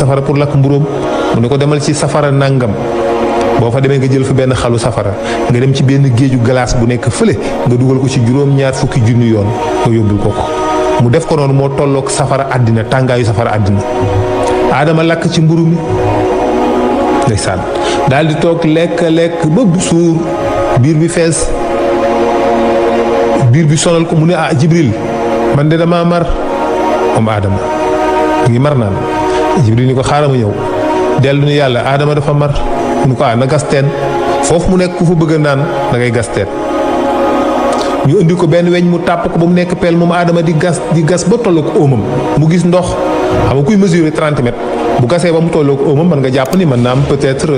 safara pour lakk mburóom mu ne ko demal ci safara nàngam boo fa demee nga jël fa benn xalu safara nga dem ci benn géeju glace bu nekk fële nga dugal ko ci juróom-ñaar fukki junni yoon nga yóbbul ko mu def ko noonu moo tolloog safara àddina tàngaayu safara àddina Adama lakk ci mburu mi ndeysaan daal di toog lekk ba suur biir bi fees biir bi sonal ko mu ne Jibril man de dama mar moom Adama ngi mar naan Jibril ni ko xaaral ma ñëw dellu ni yàlla Adama dafa mar mu ko na gas teen foofu mu nekk ku fa bëgg a naan da ngay gas teen ñu indi ko benn weñ mu tàpp ko ba mu nekk peel moom Adama di gas ba tolloo ko óomam mu gis ndox xam nga kuy mesurer 30 mètres bu gasee ba mu tolloo ko óomam mën nga jàpp ni mën naa am peut-être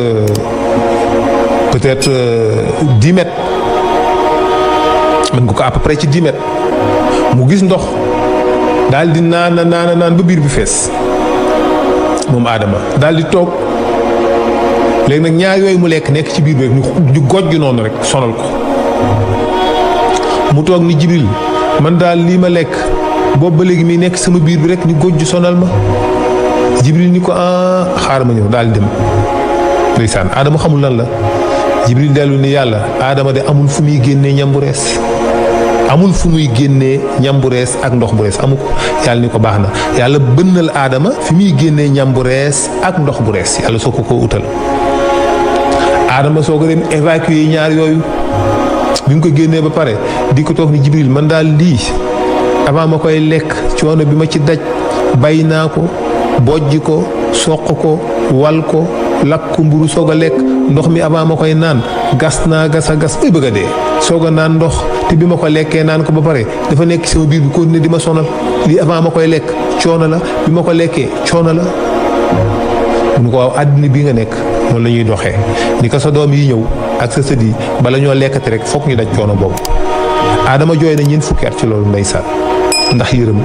10 mètres mën nga ko à peu près ci 10 mètres mu gis ndox daal di naan ba biir bi fees moom Adama daal di toog léegi nag ñaar yooyu mu nekk ci biir bi ñu gojj noonu rek sonal ko mu toog ni Jibril man daal lii ma lekk boobu ba léegi mi nekk sama biir bi rek ñu gojj sonal ma Jibril ni ko xaaral ma ñëw daal di dem ndeysaan Adama xamul lan la Jibril dellu ni yàlla Adama de amul fu muy génnee ñam bu rees amul fu muy génnee ñam bu rees ak ndox bu rees amu ko yàlla ni ko baax na yàlla bënnal Adama fi muy génnee ñam bu rees ak ndox bu rees yàlla soo ko utal Adama soo ko dem évacuer ñaar yooyu bi mu ko génnee ba pare di ko toog ni Jibril man daal lii avant ma koy lekk coono bi ma ci daj bay naa ko bojj ko soq ko wal ko lakk ko mburu soog a lekk ndox mi avant ma koy naan gas naa gas bay bëgg a dee soog a naan ndox te bi ma ko lekkee naan ko ba pare dafa nekk sama biir bi continuer di ma sonal lii avant ma koy lekk coono la bi ma ko lekkee coono la mu ko waaw àddina bi nga nekk noonu la ñuy doxee ni ko sa doom yi ñëw ak sa sët yi bala ñoo lekkati rek fokk ñu daj coono boobu Adama jooy na ñeent fukki at ci loolu ndeysaan ndax yërëm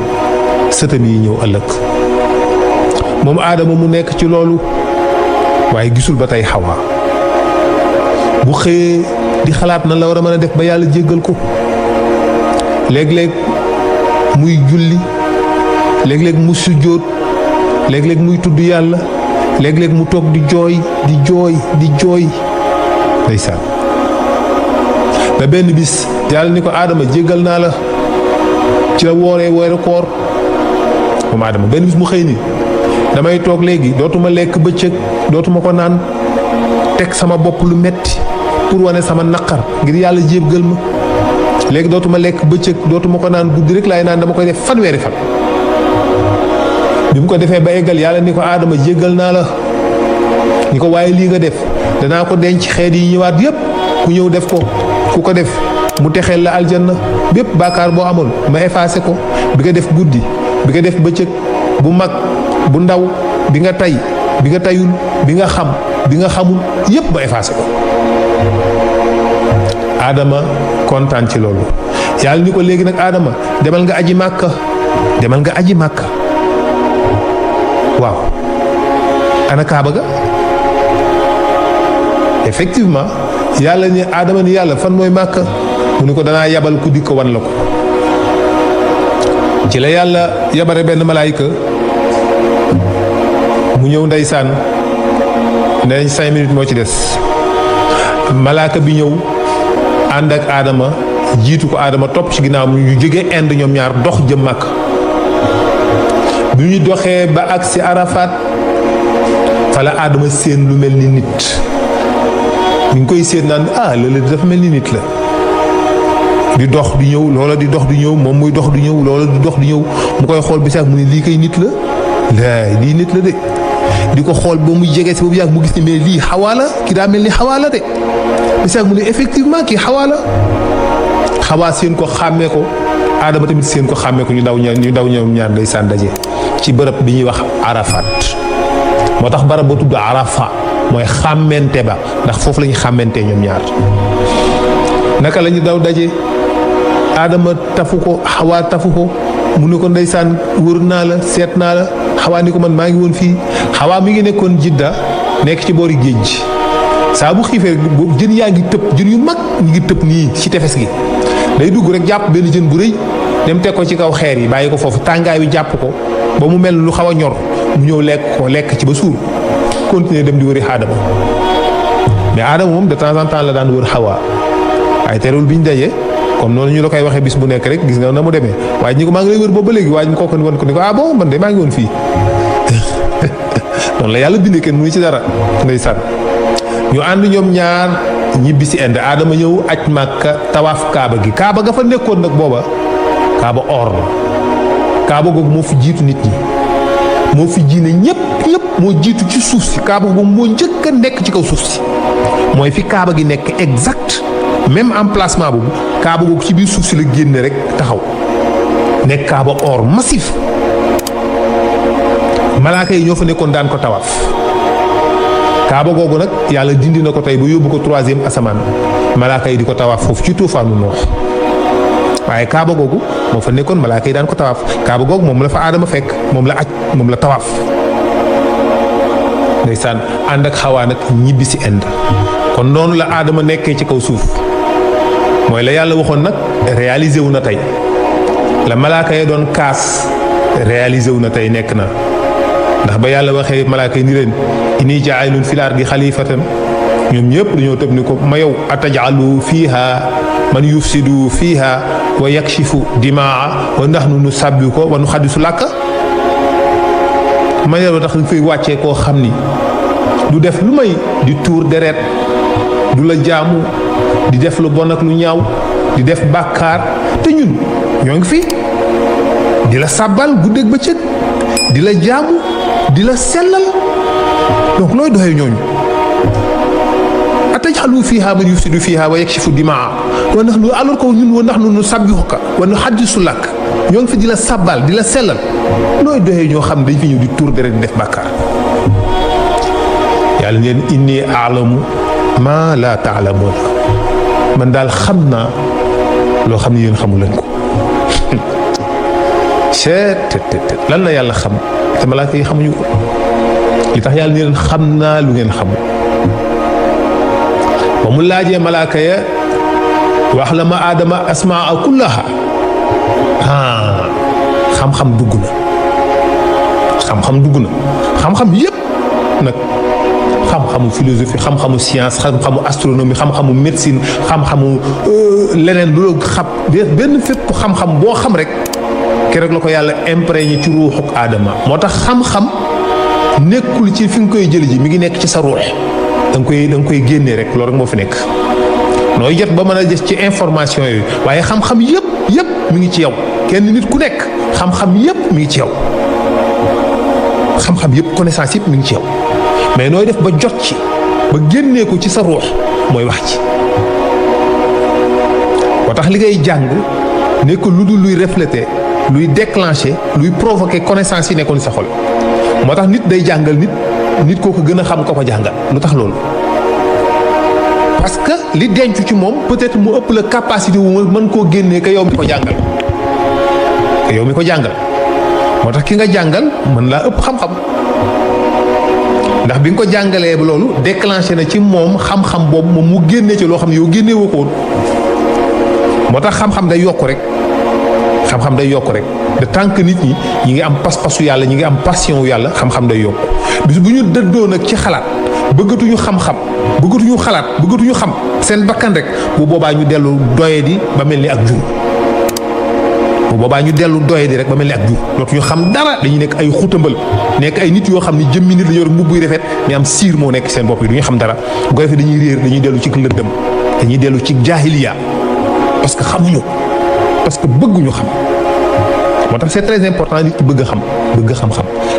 sëtam yi ñëw ëllëg moom Adama mu nekk ci loolu waaye gisul ba tey Hawa bu xëyee di xalaat na la war a mën a def ba yàlla jéggal ko léeg-léeg muy julli léeg-léeg mu sujjóot léeg-léeg muy tudd yàlla léeg-léeg mu toog di jooy ndeysaan ba benn bis yàlla ni ko Adama jéggal naa la ci la wooree weeru koor moom Adama benn bis mu xëy ni damay toog léegi dootuma lekk bëccëg dootuma ko naan teg sama bopp lu metti pour wane sama naqar ngir yàlla jéggal ma léegi dootuma lekk bëccëg dootuma ko naan guddi rek laay naan dama koy def fanweeri fan bi mu ko defee ba eggal yàlla ni ko Adama jéggal naa la ni ko waaye lii nga def danaa ko denc xeet yi ñëwaat yépp ku ñëw def ko ku ko def mu texeel la aljanna bépp baakaar boo amoon ma effacé ko bi nga def guddi bi nga def bëccëg bu mag bu ndaw bi nga tay bi nga tayul bi nga xam bi nga xamul yépp ma effacé ko Adama kontaan ci loolu yàlla ni ko léegi nag Adama demal nga aji màkka waaw ana kaaba ga effectivement yàlla ni Adama ni yàlla fan mooy màkka mu ni ko danaa yabal ku di ko wan la ko ci la yàlla yabare benn malaayika mu ñëw ndeysaan nee nañ 5 minutes moo ci des malaaka bi ñëw ànd ak Adama jiitu ko Adama topp ci ginnaaw ñu jóge Inde ñoom ñaar dox jëm Makka bi ñu doxee ba agsi Arafat fa la Adama séen lu mel ni nit ñu ngi koy séen naan loolu dafa mel ni nit la di dox di ñëw loola di dox di ñëw moom muy dox di ñëw loola di dox di ñëw mu koy xool bi sax mu ne lii kay nit la lii nit la de di ko xool ba muy jege si boobu yàgg mu gis ni mais lii Xawaa la ki daa mel ni Xawaa la de bi sax mu ne effectivement kii Xawaa la Xawaa seen ko xàmmee ko Adama tamit seen ko xàmmee ko ñu daw ñoom ñaar ndeysaan daje ci bërëb bi ñuy wax Arafat moo tax barab ba tudd Arafa mooy xàmmente ba ndax foofu la ñu xàmmentee ñoom ñaar naka la ñu daw daje Adama tafu ko Xawaa tafu ko mu ne ko ndeysaan wër naa la seet naa la Xawaa ni ko man maa ngi woon fii Xawaa mi ngi nekkoon Jidda nekk ci boori géej gi saa bu xiifee boobu jën yaa ngi tëb jën yu mag ñu ngi tëb nii ci tefes gi day dugg rek jàpp benn jën bu rëy dem teg ko ci kaw xeer yi bàyyi ko foofu tàngaay wi jàpp ko ba mu mel lu xaw a ñor mu ñëw lekk ci ba suur continuer dem di wëri Adama mais Adama moom de temps en temps la daan wër Hawa waaye terewul bi ñu dajee comme noonu ñu la koy waxee bis bu nekk rek gis nga na mu demee waaye ñi ko maa ngi lay wër boobu ba léegi waaye ñu kooku wan ko ni ko ah bon man de maa ngi woon fii noonu la yàlla bindee kenn mënu ci dara ndeysaan ñu ànd ñoom ñaar ñibbi si Inde Adama ñëw aj Màkka tawaaf Kaaba gi Kaaba ga fa nekkoon nag booba Kaaba or la Kaaba googu moo fi jiitu nit ñi moo fi jiine ñëpp moo jiitu ci suuf si Kaaba googu moo njëkk a nekk ci kaw suuf si mooy fi Kaaba gi nekk exact même emplacement boobu Kaaba googu ci biir suuf si la génne rek taxaw nekk Kaaba or massif malaaka yi ñoo fa nekkoon daan ko tawaaf Kaaba googu nag yàlla dindi na ko tey ba yóbbu ko 3e asamaan malaaka yi di ko tawaaf foofu ci tuufaanu Noox waaye Kaaba googu moo fa nekkoon malaaka yi daan ko tawaaf Kaaba googu moom la fa Aadama fekk moom la aj moom la tawaaf ndeysaan ànd ak Xawaa nag ñibbi si Inde kon noonu la Aadama nekkee ci kaw suuf mooy la yàlla waxoon nag réalisé wu na tey la malaaka yi doon kaas réalisé wu na tey nekk na ndax ba yàlla waxee malaaka yi ni leen inni jaa'ilun fil ardi xalifatan ñoom ñëpp dañoo tëb ni ko ma yow atajalu fiiha man yufsidu fiiha wa yakshifu dimaa wa nahnu nusabbihu ko wa nuxaddisu làkka ma yow tax nga fay wàccee koo xam ni du def lu may di tuur deret du la jaamu di def lu bon ak lu ñaaw di def bàkkaar te ñun ñoo ngi fi di la sàbbal guddeeg bëccëg di la jaamu di la sellal donc looy doxee ñooñu ataj'alu fiha man yufsidu fiha wa yakshifu dimaa wa nahnu alors que ñun wa nahnu nusabbihuka wa nuhaddisu lak ñoo ngi fi di la sàbbal di la sellal looy doxee ñoo xam dañ fi ñëw di tuur deret di def bàkkaar yàlla neen inni a'lamu ma la ta'lamun man daal xam naa loo xam ne yéen xamu leen ko lan la yàlla xam te malaaka yi xamuñu ko li tax yàlla ni leen xam naa lu ngeen xamul ba mu laajee malaaka ya wax la ma aadama asmaa kullaha xam-xam dugg na xam-xam yépp nag xam-xamu philosophie xam-xamu science xam-xamu astronomie xam-xamu médecine xam-xamu leneen lu la xam benn fépp xam-xam boo xam rek keroog la ko yàlla imprégné ci ruuxuk aadama moo tax xam-xam nekkul ci fi nga koy jëli ji mi ngi nekk ci sa ruux da nga koy génnee rek loolu rek moo fi nekk nooy jot ba mën a jës ci information yooyu waaye xam-xam yépp mi ngi ci yow kenn nit ku nekk xam-xam yépp mi ngi ci yow xam-xam yépp connaissance yépp mi ngi ci yow mais nooy def ba jot ci ba génnee ko ci sa ruux mooy wax ci moo tax li ngay jàng nekkul lu dul luy refléter luy déclencher luy provoquer connaissance yi nekkoon sa xol moo tax nit day jàngal nit koo ko gën a xam ko jàngal lu tax loolu parce que li dencu ci moom peut-être mu ëpp la capacité wu mën koo génnee ka yow mi ko jàngal moo tax ki nga jàngal mën laa ëpp xam-xam ndax bi nga ko jàngalee ba loolu déclenché na ci moom xam-xam boobu moom mu génnee ci loo xam ne yow génnee woo ko woon moo tax xam-xam day yokk rek de tant que nit ñi ngi am pas-pasu yàlla ñi ngi am passion wu yàlla xam-xam day yokk bis bu ñu dëddoo nag ci xalaat bëggatuñu xam-xam bëggatuñu xalaat bëggatuñu xam seen bakkan rek bu boobaa ñu dellu doyadi ba mel ni ak jur rek ba mel ni ak jur dootuñu xam dara dañuy nekk ay xutambal nekk ay nit yoo xam ni jëmmi nit la yor mbubb yu rafet mais am siir moo nekk seen bopp yi duñu xam dara bu ko defee dañuy réer dañuy dellu ci lëndëm dañuy dellu ci jaahiliya parce que xamuñu parce que bëgguñu xam moo tax c'est très important nit ki bëgg xam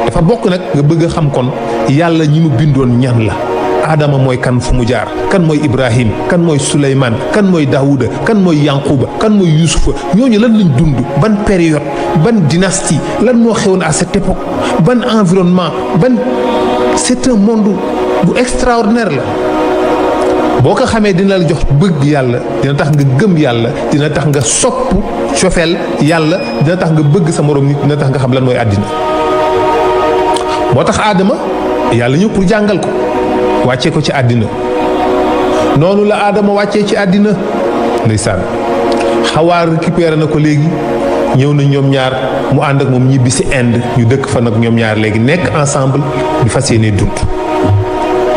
dafa bokk nag nga bëgg a xam kon yàlla ñi mu bindoon ñan la Adama mooy kan fu mu jaar kan mooy Ibrahim kan mooy Suleymaan kan mooy Daawuda kan mooy Yanquba kan mooy Yuusufa ñooñu lan lañ dund ban période ban dynastie lan moo xewoon à cette époque ban environnement c'est un monde bu extraordinaire la boo ko xamee dina la jox bëgg yàlla dina tax nga gëm yàlla dina tax nga sopp cofeel yàlla dina tax nga bëgg sa moroom nit dina tax nga xam lan mooy àddina moo tax Adama yàlla ñëw pour jàngal ko wàccee ko ci àddina noonu la Adama wàccee ci àddina ndeysaan Xawaa récupéré na ko léegi ñëw na ñoom ñaar mu ànd ak moom ñibbi si Inde ñu dëkk fa nag ñoom ñaar léegi nekk ensemble di fas yéene dund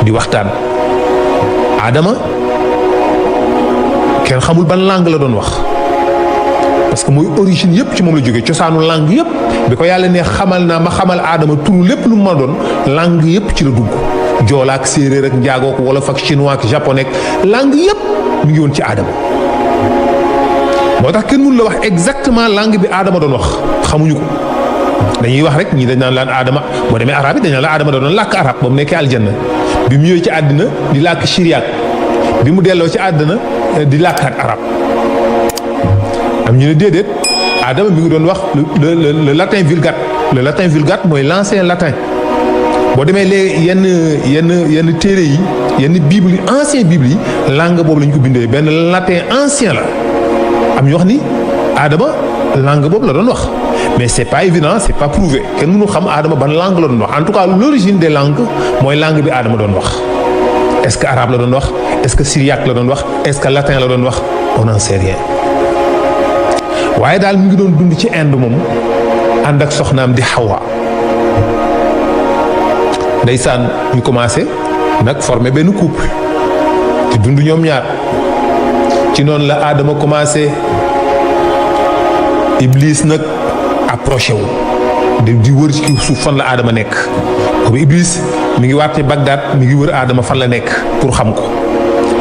di waxtaan. Adama kenn xamul ban langue la doon wax parce que mooy origine yépp ci moom la jógee cosaanu langue yépp bi ko yàlla ne xamal naa ma xamal Adama turu lépp lu ma doon langue yépp ci la dugg joola ak séeréer ak njaago ak wolof ak chinois ak japonais langue yépp mi ngi woon ci Adama. moo tax kenn mënu la wax exactement langue bi Adama doon wax xamuñu ko dañuy wax rek ñii dañ naan laan Adama boo demee arab yi dañ naan la Adama doon làkk arab ba mu nekkee aljanna bi mu ñëwee ci àddina di làkk syriaque bi mu delloo ci àddina di làkkaat arab am ñu ne déedéet Adama bi ngi doon wax le latin vulgate le latin vulgate mooy l'ancien latin boo demee léegi yenn téere yi yenn bible yi ancien bible yi langue boobu lañ ko bindee benn latin ancien la am ñu wax ni Adama langue boobu la doon wax mais c'est pas évident c'est pas prouvé kenn mënu xam Adama ban langue la doon wax en tout cas l'origine des langues mooy langue bi Adama doon wax est-ce que arabe la doon wax est-ce que syriaque la doon wax est-ce que latin la doon wax on n'en sait rien waaye daal mi ngi doon dund ci Inde moom ànd ak soxnaam di Hawa ndeysaan ñu commencé nag former benn couple di dund ñoom ñaar ci noonu la Adama commencé Iblis nag approché wu di wër ci suuf fan la Adama nekk boobu Iblis mi ngi waat ci Bagdad mi ngi wër Adama fan la nekk pour xam ko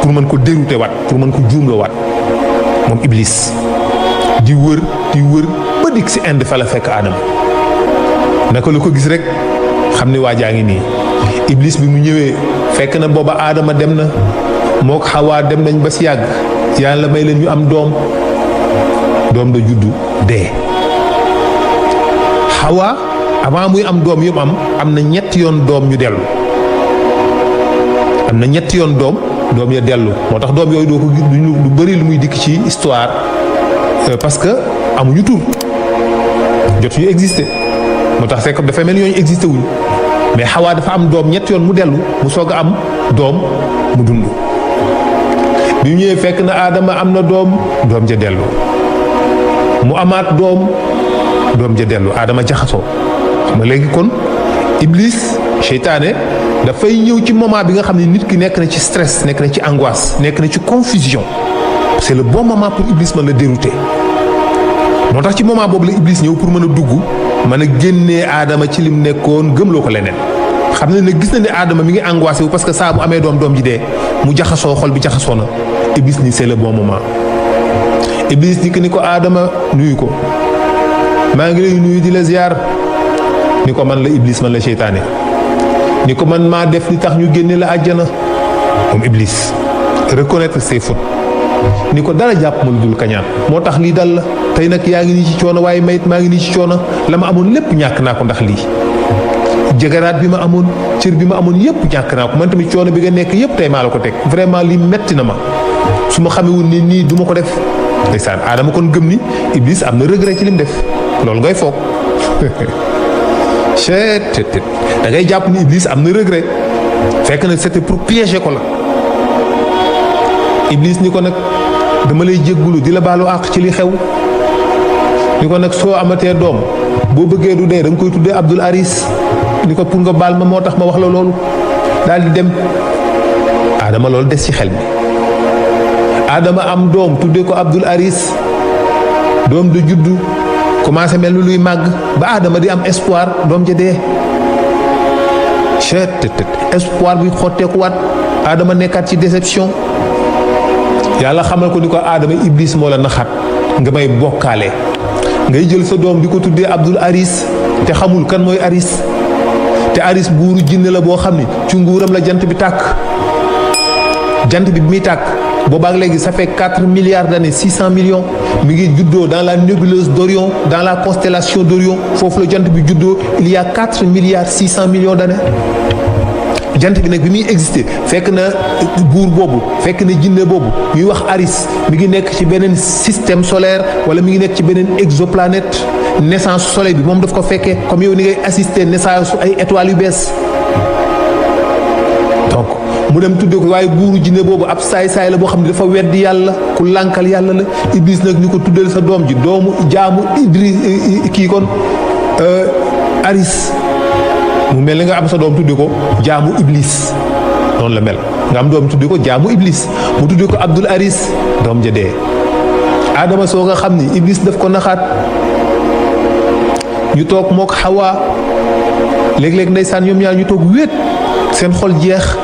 pour mën ko dérouter waat pour mën ko juumloo waat moom Iblis di wër ba dikk si Inde fa la fekk Adama naka la ko gis rek xam ni waa jaa ngi nii Iblis bi mu ñëwee fekk na booba Adama dem na moo ko Xawaa dem nañ ba si yàgg yàlla may leen ñu am doom da juddu dee Xawaa avant muy am doom yu am na ñetti yoon doom ñu dellu am na ñetti yoon doom ya dellu moo tax doom yooyu doo ko gis lu bari lu muy dikk ci histoire parce que amuñu tur jotuñu exister moo tax fekk dafay mel ni ñooñu existé wuñu mais Xawaa dafa am doom ñetti yoon mu dellu mu soog a am doom mu dund bi mu ñëwee fekk na Adama am na doom ja dellu mu amaat doom ja dellu Adama jaxasoo xam nga léegi kon Iblis seytaane dafay ñëw ci moment bi nga xam ne nit ki nekk na ci stress nekk na ci angoisse nekk na ci confusion c'est le bon moment pour Iblis mën la dérouter moo tax ci moment boobu la Iblis ñëw pour mën a dugg mën a génnee Adama ci lim nekkoon gëmloo ko leneen xam ne ne gis na ne Adama mi ngi angoissé wu parce que saa bu amee doom ji dee mu jaxasoo xol bi jaxasoo na Iblis ni c'est le bon moment Iblis ni ko Adama nuyu ko maa ngi lay nuyu di la ziar ni ko man la Iblis man la seytaane ni ko man maa def li tax ñu génne la àjjana moom Iblis reconnaître ses fautes ni ko dara jàpp ma lu dul kañaan moo tax lii dal la tey nag yaa ngi nii ci coono waaye mayit maa ngi nii ci coono la ma amoon lépp ñàkk naa ko ndax lii jëgaraat bi ma amoon cër bi ma amoon yépp ñàkk naa ko man tamit coono bi nga nekk yépp tey maa la ko teg vraiment lii metti na ma su ma xamewul ni nii du ma ko def ndeysaan Adama kon gëm ni Iblis am na regret ci lim def loolu ngay foog da ngay jàpp ni Iblis am na regret fekk na c'était pour piéger ko la Iblis ni ko nag dama lay jéggulu di la baalu àq ci li xew ni ko nag soo amatee doom boo bëggee du dee da nga koy tuddee Abdul Aris ni ko pour nga baal ma moo tax ma wax la loolu daal di dem Adama loolu des ci xel mi Adama am doom tuddee ko Abdul Aris doom du juddu commencé mel ni luy màgg ba Adama di am espoir doom ja dee espoir bi xotteekuwaat Adama nekkaat ci déception yàlla xamal ko ni ko Adama Iblis moo la naxaat nga may bokkaale ngay jël sa doom di ko tuddee Abdul Aris te xamul kan mooy Aris te Aris buuru jinne la boo xam ni ci nguuram la jant bi tàkk jant bi muy tàkk boobaak léegi ça fait 4 milliards d'années 600 millions mi ngi juddoo dans la nébuleuse d'Orion dans la constellation d'Orion foofu la jant bi juddoo il y a 4 milliards 600 millions d'années jant bi nag bi muy exister fekk na buur boobu fekk na jinne boobu ñuy wax Aris mi ngi nekk ci beneen système solaire wala mi ngi nekk ci beneen exoplanète naissance soleil bi moom daf ko fekkee comme yow ni ngay assister naissance su ay étoiles yu bees donc mu dem tudde ko waaye buuru jinne boobu ab saay-saay la boo xam ne dafa weddi yàlla ku lànkal yàlla la. Iblis nag ñu ko tuddal sa doom ji doomu jaamu Idris kii kon Aris mu mel ni nga am sa doom tudde ko jaamu Iblis noonu la mel nga am doom tudde ko jaamu Iblis mu tudde ko Abdul Aris doom ja dee. Adama soo nga xam ni Iblis daf ko naxaat ñu toog mook Hawa léeg-léeg ndeysaan ñoom ñaar ñu toog wéet seen xol jeex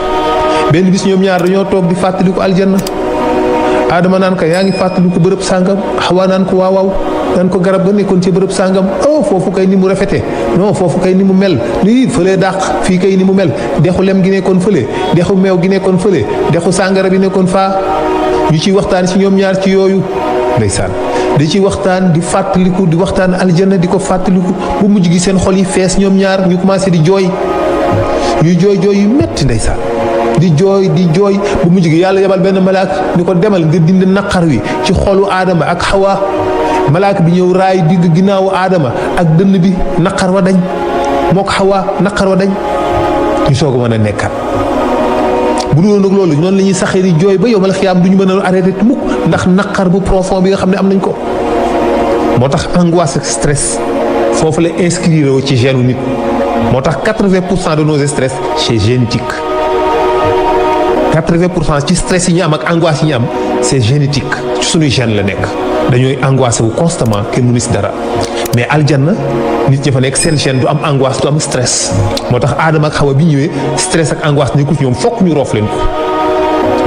benn bis ñoom ñaar dañoo toog di fàttaliku aljanna. Adama naan ko yaa ngi fàttaliku bërëb sàngam Hawa naan ko waaw waaw naan ko garab ga nekkoon ci bërëb sàngam oh foofu kay ni mu rafete non foofu kay ni mu mel lii fële dàq fii kay ni mu mel dexu lem gi nekkoon fële dexu meew gi nekkoon fële dexu sàngara bi nekkoon faa ñu ciy waxtaan ci ñoom ñaar ci yooyu ndeysaan di ci waxtaan di fàttaliku di waxtaan aljanna di ko fàttaliku bu mujj gi seen xol yi fees ñoom ñaar ñu commencé di jooy ñuy jooy jooy yu metti ndeysaan di jooy bu mujj gi yàlla yebal benn malaak ni ko demal nga dindi naqar wi ci xolu Adama ak Hawa malaak bi ñëw raay digg ginnaawu Adama ak dënn bi naqar wa dañ mook Hawa naqar wa dañ ñu soog a mën a nekkaat. bu dul woon nag loolu noonu la ñuy saxee di jooy ba yowmal xiyaam du ñu mën a arrêté mukk ndax naqar bu profond bi nga xam ne am nañ ko. moo tax angoisse ak stress foofu la inscrire ci gène nit moo tax 80% de nos stress c'est génétique 80% ci stress yi ñu am ak angoisse yi ñu am c'est génétique ci suñuy gène la nekk dañooy angoissé wu constamment kenn mënu si dara mais aljanna nit ñi fa nekk seen gène du am angoisse du am stress moo tax Adama ak Hawa bi ñëwee stress ak angoisse nekkul ci ñoom fokk ñu roof leen ko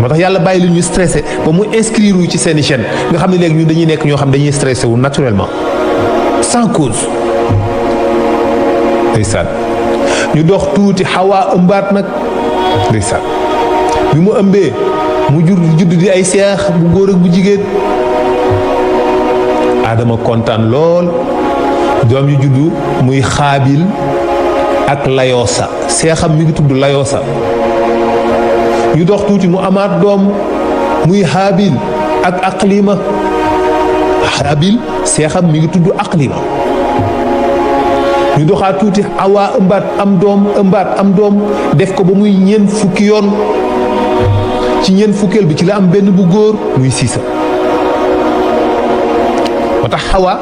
moo tax yàlla bàyyi lu ñuy stressé ba mu inscrire wu ci seeni gène nga xam ne léegi ñun dañuy nekk ñoo xam dañuy stressé wu naturellement sans cause ndeysaan ñu dox tuuti Hawa ëmbaat nag ndeysaan bi mu ëmbee mu judd di ay seex bu góor ak bu jigéen Adama kontaan lool doom yu juddu muy Xaabil ak Layoosa seexam mi ngi tudd Layoosa ñu dox tuuti mu amaat doom muy Haabil ak Aqlima Haabil seexam mi ngi tudd Aqlima ñu doxaat tuuti Awa ëmbaat am doom def ko ba muy ñeent fukki yoon ci ñeent fukkeel bi ci la am benn bu góor muy Siisa moo tax Hawa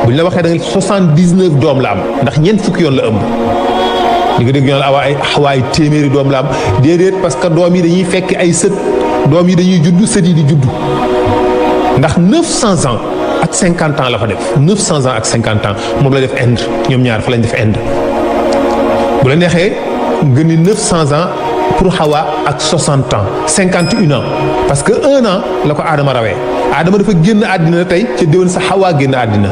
buñ la waxee da nga 79 doom la am ndax ñeent fukki yoon la ëmb di nga dégg ñoo Hawa ay téeméeri doom la am déedéet parce que doom yi dañuy fekk ay sët doom yi dañuy judd sët yi di judd ndax 900 ans ak 50 ans la fa def 900 ans ak 50 ans moom la def Inde ñoom ñaar fa lañ def Inde bu la neexee nga ni 900 ans pour Hawa ak 60 ans 51 ans parce que 1 an la ko Adama rawee Adama dafa génn àddina tey ca déwén sa Hawa génn àddina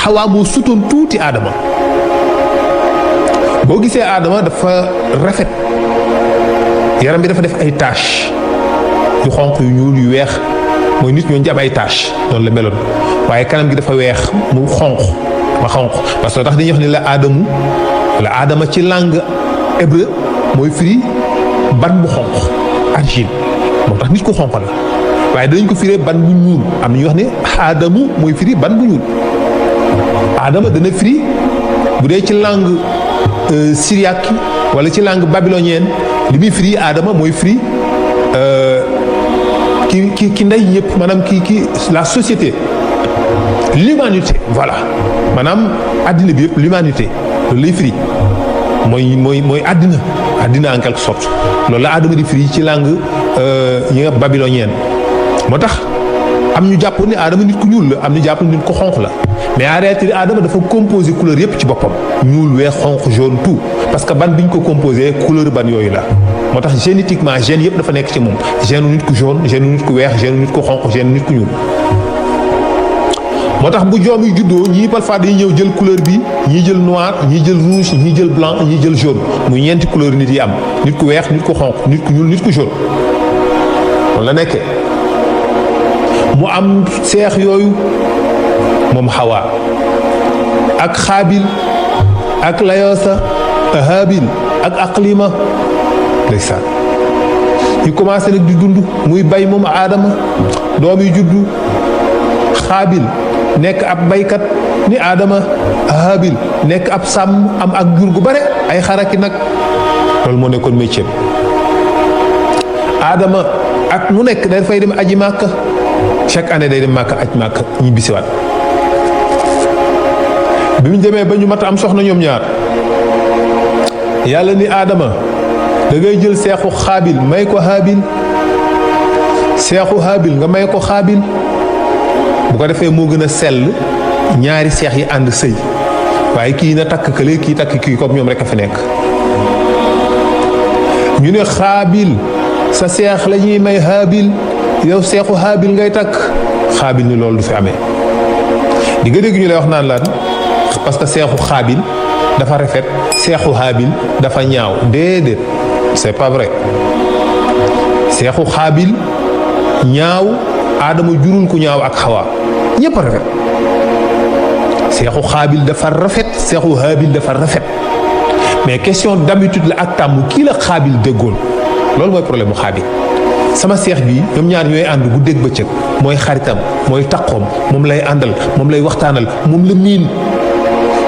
Hawa moo sutoon tuuti Adama boo gisee Adama dafa rafet yaram bi dafa def ay taches yu xonq yu ñuul yu weex mooy nit ñoo ci am ay taches noonu la meloon waaye kanam gi dafa weex mu xonq parce que tax dañuy wax ni la Adama ci langue hébreu mooy firi ban bu xonq argile moo tax nit ku xonq la waaye danañ ko firee ban bu ñuul am na ñuy wax ne Adamu mooy firi ban bu ñuul Adama dana firi bu dee ci langue syriaque wala ci langue babylonienne li muy firi Adama mooy firi ki ndey ñëpp maanaam ki la société l'humanité voilà maanaam àddina bi yëpp l'humanité loolu lay firi mooy àddina en quelque sorte loolu la Adama di firi ci langue yi nga babylonienne moo tax am ñu jàpp ni Adama nit ku ñuul la am ñu jàpp ni nit ku xonq la mais en réalité Adama dafa composé couleur yëpp ci boppam ñuul weex xonq jaune tout parce que ban bi ñu ko composé couleur ban yooyu la moo tax génétiquement gène yëpp dafa nekk ci moom gène nit ku jaune gène nit ku weex gène nit ku xonq gène nit ku ñuul moo tax bu joom yi juddoo ñii parfois dañuy ñëw jël couleur bi ñii jël noir ñii jël rouge ñii jël blanc ñii jël jaune muy ñeenti couleur nit yi am nit ku weex nit ku xonq nit ku ñuul nit ku jaune loolu la nekkee mu am seex yooyu moom Hawa ak Xaabil ak Layoosa Haabil ak Aqlima ndeysaan ñu commencé nag di dund muy bay moom Adama doom yi juddu Xaabil nekk ab baykat ni Adama Haabil nekk ab sàmm am ak jur gu bare ay xaraki nag loolu moo nekkoon métier Adama at mu nekk dafay dem aji màkka chaque année day dem màkka aj màkka ñibbisiwaat bi mu demee ba ñu mat am soxna ñoom ñaar yàlla ni Adama da ngay jël seexu xaabil may ko haabil seexu haabil nga may ko xaabil bu ko defee moo gën a sell ñaari seex yi ànd sëy waaye kii na takk kële kii takk kii comme ñoom rek a fi nekk ñu ne xaabil sa seex la ñuy may haabil yow seexu haabil ngay takk xaabil ni loolu du fi amee di nga dégg ñu lay wax naan laan parce que seexu xaabil dafa rafet seexu haabil dafa ñaaw déedéet c'est pas vrai seexu xaabil ñaaw aadama jurul ku ñaaw ak xawa ñépp a rafet seexu xaabil dafa rafet seexu haabil dafa rafet mais question d'habitude la ak tàmm kii la xaabil déggoon loolu mooy problème mu xaabil sama seex bi ñoom ñaar ñooy ànd guddeeg bëccëg mooy xaritam mooy taqoom moom lay àndal moom lay waxtaanal moom la miin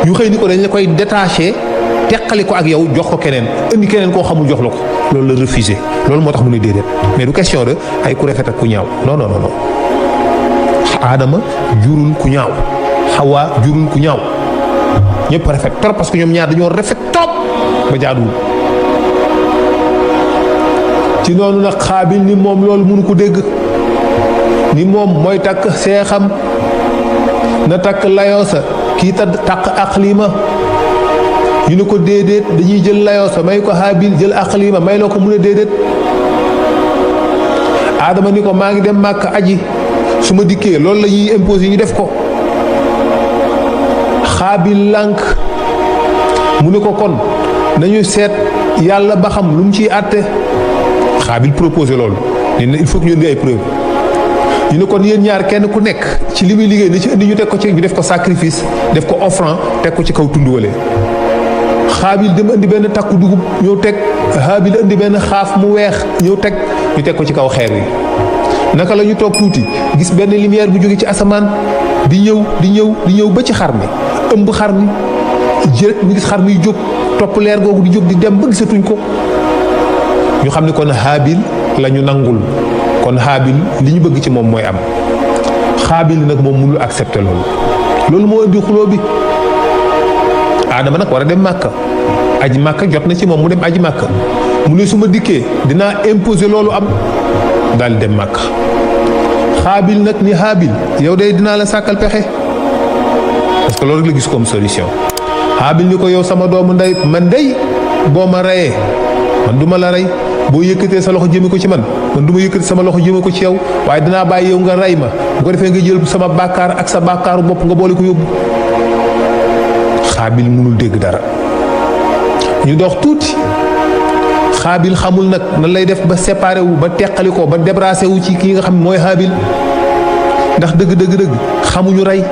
ñu xëy ni ko dañ la koy détaché teqali ko ak yow jox ko keneen indi keneen koo xamul jox la ko loolu la refusé loolu moo tax mu ne déedéet mais du question de ay ku rafet ak ku ñaaw non non non Adama jurul ku ñaaw Hawa jurul ku ñaaw ñëpp rafet trop parce que ñoom ñaar dañoo rafet trop ba jaaduwul ci noonu nag xaabil ni moom loolu mënu ko dégg ni moom mooy takk seexam na takk layoosa kii takk aqlima ñu ne ko déedéet dañuy jël layoosa may ko haabil jël aqlima may loo ko mun a déedéet Adama ni ko maa ngi dem màkk aji su ma dikkee loolu la ñuy imposer ñu def ko xaabil lànk mu ne ko kon nañu seet yàlla ba xam lu mu ciy àtte xaabil proposé loolu ne il faut que ñu indi ay preuve ñu ne kon yéen ñaar kenn ku nekk ci li muy liggéey na ci indi ñu teg ko ci ñu def ko sacrifice def ko offrande teg ko ci kaw tund wale xaabil dem indi benn takku dugub ñëw teg haabil indi benn xaaf mu weex ñëw teg ñu teg ko ci kaw xeer wi naka la ñu toog tuuti gis benn lumière bu jóge ci asamaan di ñëw ba ci xar mi ëmb xar mi jë ñu gis xar miy jóg topp leer googu di jóg di dem ba gisatuñ ko ñu xam ne kon haabil la ñu nangul kon haabil li ñu bëgg ci moom mooy am xaabil nag moom mënul accepter loolu moo indi xuloo bi Adama nag war a dem màkka aji màkka jot na ci moom mu dem aji màkka mu ne su ma dikkee dinaa imposer loolu am daal dem màkka xaabil nag ni haabil yow day dinaa la sàkkal pexe parce que loolu rek la gis comme solution haabil ni ko yow sama doomu ndey man day boo ma reyee man du ma la rey boo yëkkatee sa loxo jëme ko ci man du ma yëkkati sama loxo jëme ko ci yow waaye dinaa bàyyi yow nga rey ma bu ko defee nga jël sama bàkkaar ak sa bàkkaaru bopp nga boole ko yóbbu xaabil mënul dégg dara ñu dox tuuti xaabil xamul nag nan lay def ba séparé wu ba teqali ko ba débarrassé wu ci kii nga xam mooy haabil ndax dëgg xamuñu rey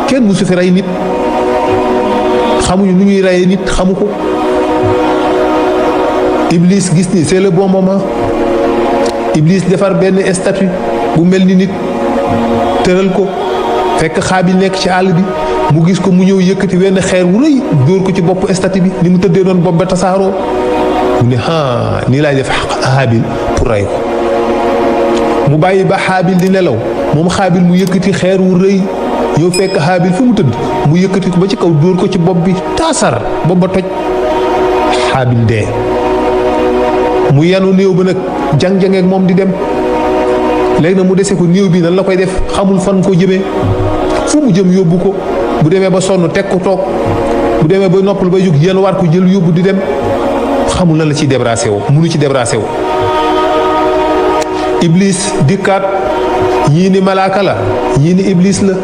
kenn musu fi rey nit xamuñu nu ñuy reyee nit xamu ko Iblis gis ni c'est le bon moment Iblis defar benn statue bu mel ni nit tëral ko fekk xaabil nekk ci àll bi mu gis ko mu ñëw yëkkati wenn xeer wu rëy dóor ko ci bopp statue bi ni mu tëddee noonu bopp ba tasaaroo mu ne nii laay def haabil pour rey ko mu bàyyi ba haabil di nelaw moom xaabil mu yëkkati xeer wu rëy ñëw fekk haabil fi mu tëdd mu yëkkati ko ba ci kaw dóor ko ci bopp bi taasar bopp ba toj haabil dee mu yanu néew ba nag jang-jangeek moom di dem léegi nag mu dese ko néew bi nan la koy def xamul fan ko jëmee fu mu jëm yóbbu ko bu demee ba sonn teg ko toog bu demee ba noppal ba jóg yenn war ko jël yóbbu di dem xamul nan la ciy débarrassé woo munu ci débarrassé woo Iblis dikkaat ñii ni malaaka la ñii ni Iblis la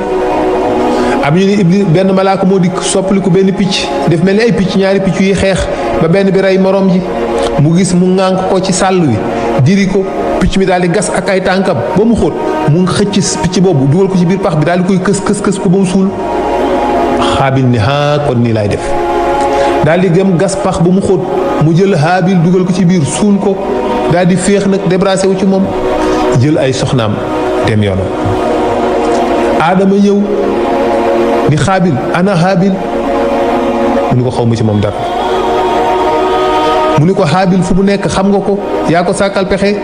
am ñu ni Iblis benn malaaka moo dikk soppaliku benn picc def mel ni ay picc ñaari picc yi xeex ba benn bi rey morom ji mu gis mu ŋànk ko ci sàll wi diri ko picc mi daal di gas ak ay tànkam ba mu xóot mu xëcc picc boobu dugal ko ci biir pax bi daal di koy kës ko ba mu suul xaabil ni kon nii laay def daal di gëm gas pax ba mu xóot mu jël haabil dugal ko ci biir suul ko daal di féex nag débarrassé wu ci moom jël ay soxnaam dem yoonam Adama ñëw ni xaabil ana haabil mu ni ko xaw ma ci moom dara mu ni ko haabil fu mu nekk xam nga ko yaa ko sàkkal pexe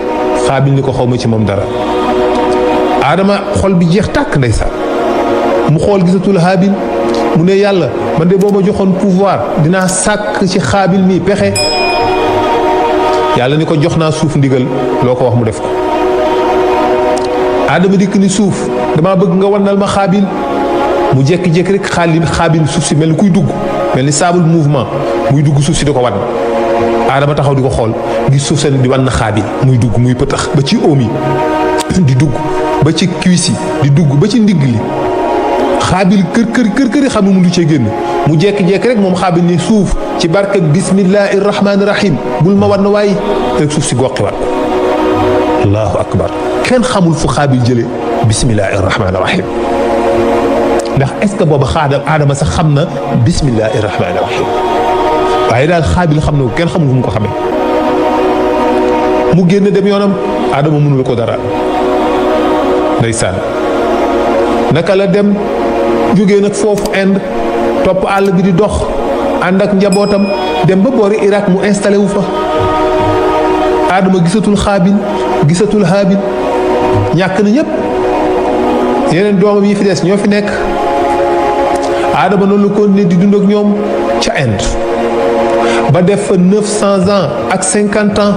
xaabil ni ko xaw ma ci moom dara. Adama xol bi jeex tàkk ndeysaan mu xool gisatul Haabil mu ne yàlla man de boo ma joxoon pouvoir dinaa sàkk ci Xaabil nii pexe. yàlla ni ko jox naa suuf ndigal loo ko wax mu def ko. Adama dikk ni suuf damaa bëgg nga wannal ma Xaabil mu jékki-jékki rek Xaabil suuf si mel ni kuy dugg mel ni sable mouvement muy dugg suuf si di ko wan. Adama taxaw di ko xool gis suuf seen di wan na Xaabil muy dugg muy pëtax ba ci oom yi di dugg ba ci cuisse yi di dugg ba ci ndigg li. Xaabil kër xam ne mu du cee génn mu jékki-jékki rek moom Xaabil ni suuf ci barke bismillahi rahmaani rahim bul ma wan waaye rek suuf si goqiwaat ko. allahu akbar kenn xamul fu Xaabil jëlee bismillahi rahmaani rahim ndax est ce que booba Adama sax xam na bismillahi rahmaani rahim waaye daal Xaabil xam na ko kenn xamul fu mu ko xamee. mu génn dem yoonam Adama mënul ko dara ndeysaan naka la dem jógee nag foofu Inde topp àll bi di dox ànd ak njabootam dem ba boori Irak mu installé wu fa. Adama gisatul Xaabil gisatul Haabil ñàkk na ñëpp yeneen doomam yi fi des ñoo fi nekk. Adama noonu la ko ne di dund ak ñoom ca Inde ba def fa 900 ans ak 50 ans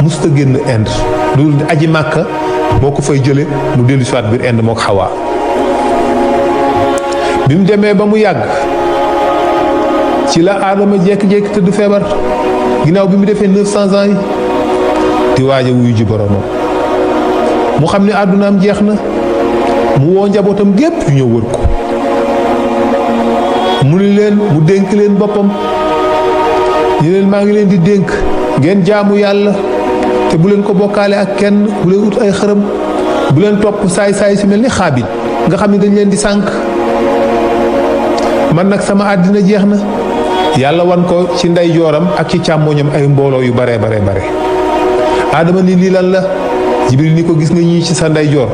musta génn Inde loolu aji Màkka moo ko fay jële mu dellu si waat biir Inde moo ko Xawaa. bi mu demee ba mu yàgg ci la Adama jékki-jékki tëdd feebar ginnaaw bi mu defee 900 ans yi di waaj a wuyu ji boromam mu xam ne àddunaam jeex na mu woo njabootam gépp yu ñëw wër ko mu ni leen mu dénk leen boppam ñu leen maa ngi leen di dénk ngeen jaamu yàlla te bu leen ko bokkaale ak kenn bu leen ut ay xërëm bu leen topp saay-saay si mel ni Xaabil nga xam ne dañ leen di sànk. man nag sama àddina jeex na yàlla wan ko ci ndeyjooram ak ci càmmoñam ay mbooloo yu bare. Adama ni lii lan la Jibril ni ko gis nga ñii ci sa ndeyjoor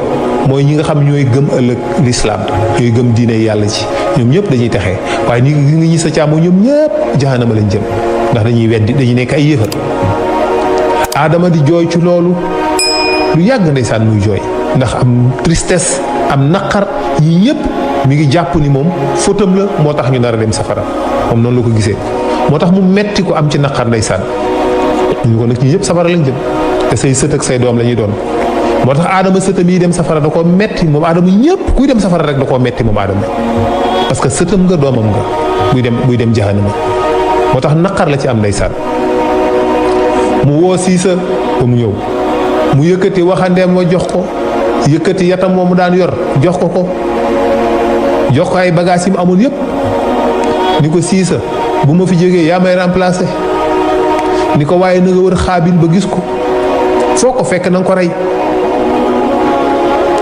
mooy ñi nga xam ñooy gëm ëllëg lislaam ñooy gëm diine yàlla ci ñoom ñëpp dañuy texee waaye ni gis nga ñi sa càmmoñ ñoom ñëpp jahanama lañ jëm ndax dañuy weddi dañuy nekk ay yéefar. Adama di jooy ci loolu lu yàgg ndeysaan muy jooy ndax am tristesse am naqar ñi ñëpp mi ngi jàpp ni moom fóotam la moo tax ñu nar a dem safara moom noonu la ko gisee moo tax mu metti ko am ci naqar ndeysaan ñu ko nag ñi ñëpp safara lañ jëm te say sët ak say doom la ñuy doon moo tax Adama sëtam yi dem safara da koo metti moom Adama ñëpp kuy dem safara rek da koo metti moom Adama parce que sëtam nga doomam nga buy dem jahannama moo tax naqar la ci am ndeysaan mu woo Siisa ba mu ñëw mu yëkkati waxandeem wa jox ko yëkkati yatam moomu daan yor jox ko ay bagages yi mu amoon yëpp ni ko Siisa bu ma fi jógee yaa may remplacer ni ko waaye na nga wër Xaabil ba gis ko foo ko fekk na nga ko rey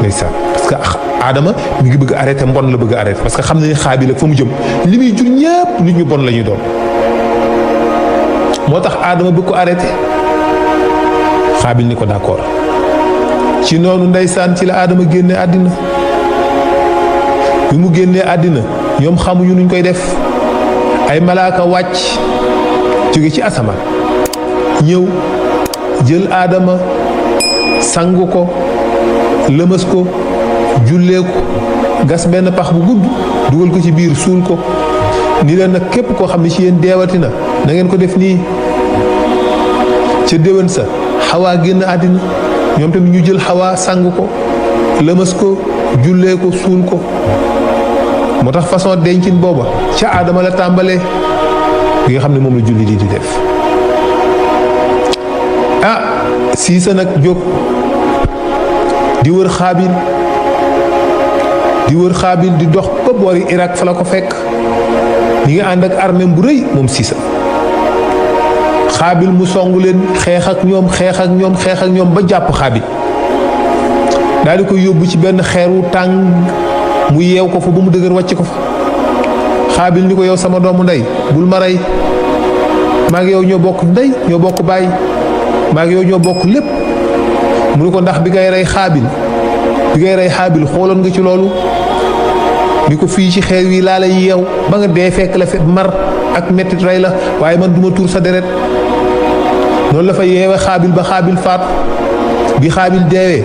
ndeysaan parce que Adama mi ngi bëgg arrêté mbon la bëgg arrêté parce que xam na ni Xaabil ak fa mu jëm li muy jur ñëpp nit ñu bon la ñuy doon moo tax Adama bëgg ko arrêté Xaabil ni ko d'accord ci noonu ndeysaan ci la Adama génne àddina bi mu génnee àddina ñoom xamuñu nuñ koy def ay malaaka wàcc jóge ci asamaan ñëw jël Adama sangu ko lëmës ko jullee ko gas benn pax bu gudd dugal ko ci biir suul ko ni leen nag képp koo xam ne ci yéen deewati na ngeen ko def nii ca déwén sa Xawaa génn àddina ñoom tamit ñu jël Xawaa sang ko lëmës ko jullee ko suul ko moo tax façon dencin booba ca Adama la tàmbalee bi nga xam ne moom la julli di def Siisa nag jóg di wër Xaabil di dox ba boori Irak fa la ko fekk ñi ngi ànd ak armée bu rëy moom Siisa Xaabil mu songu leen xeex ak ñoom ba jàpp Xaabil daal di ko yóbbu ci benn xeeru tàng mu yeew ko fa ba mu dëgër wàcc ko fa Xaabil ni ko yow sama doomu ndey bul ma rey maa ngi yow ñoo bokk ndey ñoo bokk baay maa ngi yow ñoo bokk lépp mu ne ko ndax bi ngay rey Xaabil xooloon nga ci loolu ni ko fii ci xeer wi laa lay yeew ba nga dee fekk la fe mar ak mettit rey la waaye man duma tuur sa deret noonu la fa yeewe Xaabil ba Xaabil faatu bi xaabil deewee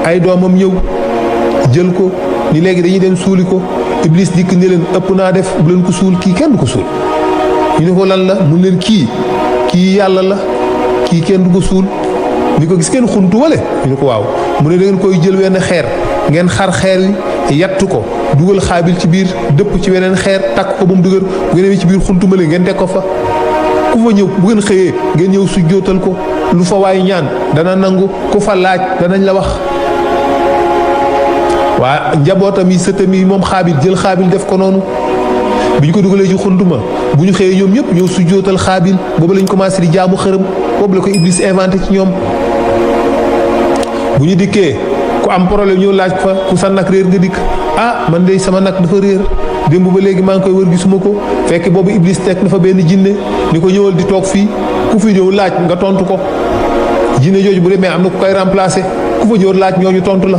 ay doomam ñëw jël ko ni léegi dañuy dem suuli ko iblis dikk ni leen ëpp naa def bu leen ko suul kii kenn du ko suul ñu ne ko lan la mun leen kii yàlla la kii kenn du ko suul ni ko gis kenn xuntu wale ñu ne ko waaw mu ne da ngeen koy jël wenn xeer ngeen xar xeer yi yattu ko dugal xaabil ci biir dëpp ci weneen xeer takk ko ba mu dëgër bu ngeen ci biir xuntu male ngeen teg ko fa ku fa ñëw bu ngeen xëyee ngeen ñëw su jootal ko lu fa waay ñaan dana nangu ku fa laaj danañ la wax waa njabootam yi sëtam yi moom xaabil jël xaabil def ko noonu bi ñu ko dugalee ci xuntuma bu ñu xëyee ñoom ñëpp ñëw su jootal xaabil boobu lañ commencé di jaamu xërëm boobu la ko iblis inventé ci ñoom bu ñu dikkee ku am problème ñëw laaj fa ku sa nag réer nga dikk man de sama nag dafa réer démb ba léegi maa ngi koy wër gisuma ko fekk boobu iblis teg dafa benn jinne ni ko ñëwal di toog fii ku fi ñëw laaj nga tontu ko jinne jooju bu demee am na ku koy remplacer ku fa ñëw laaj ñooñu tontu la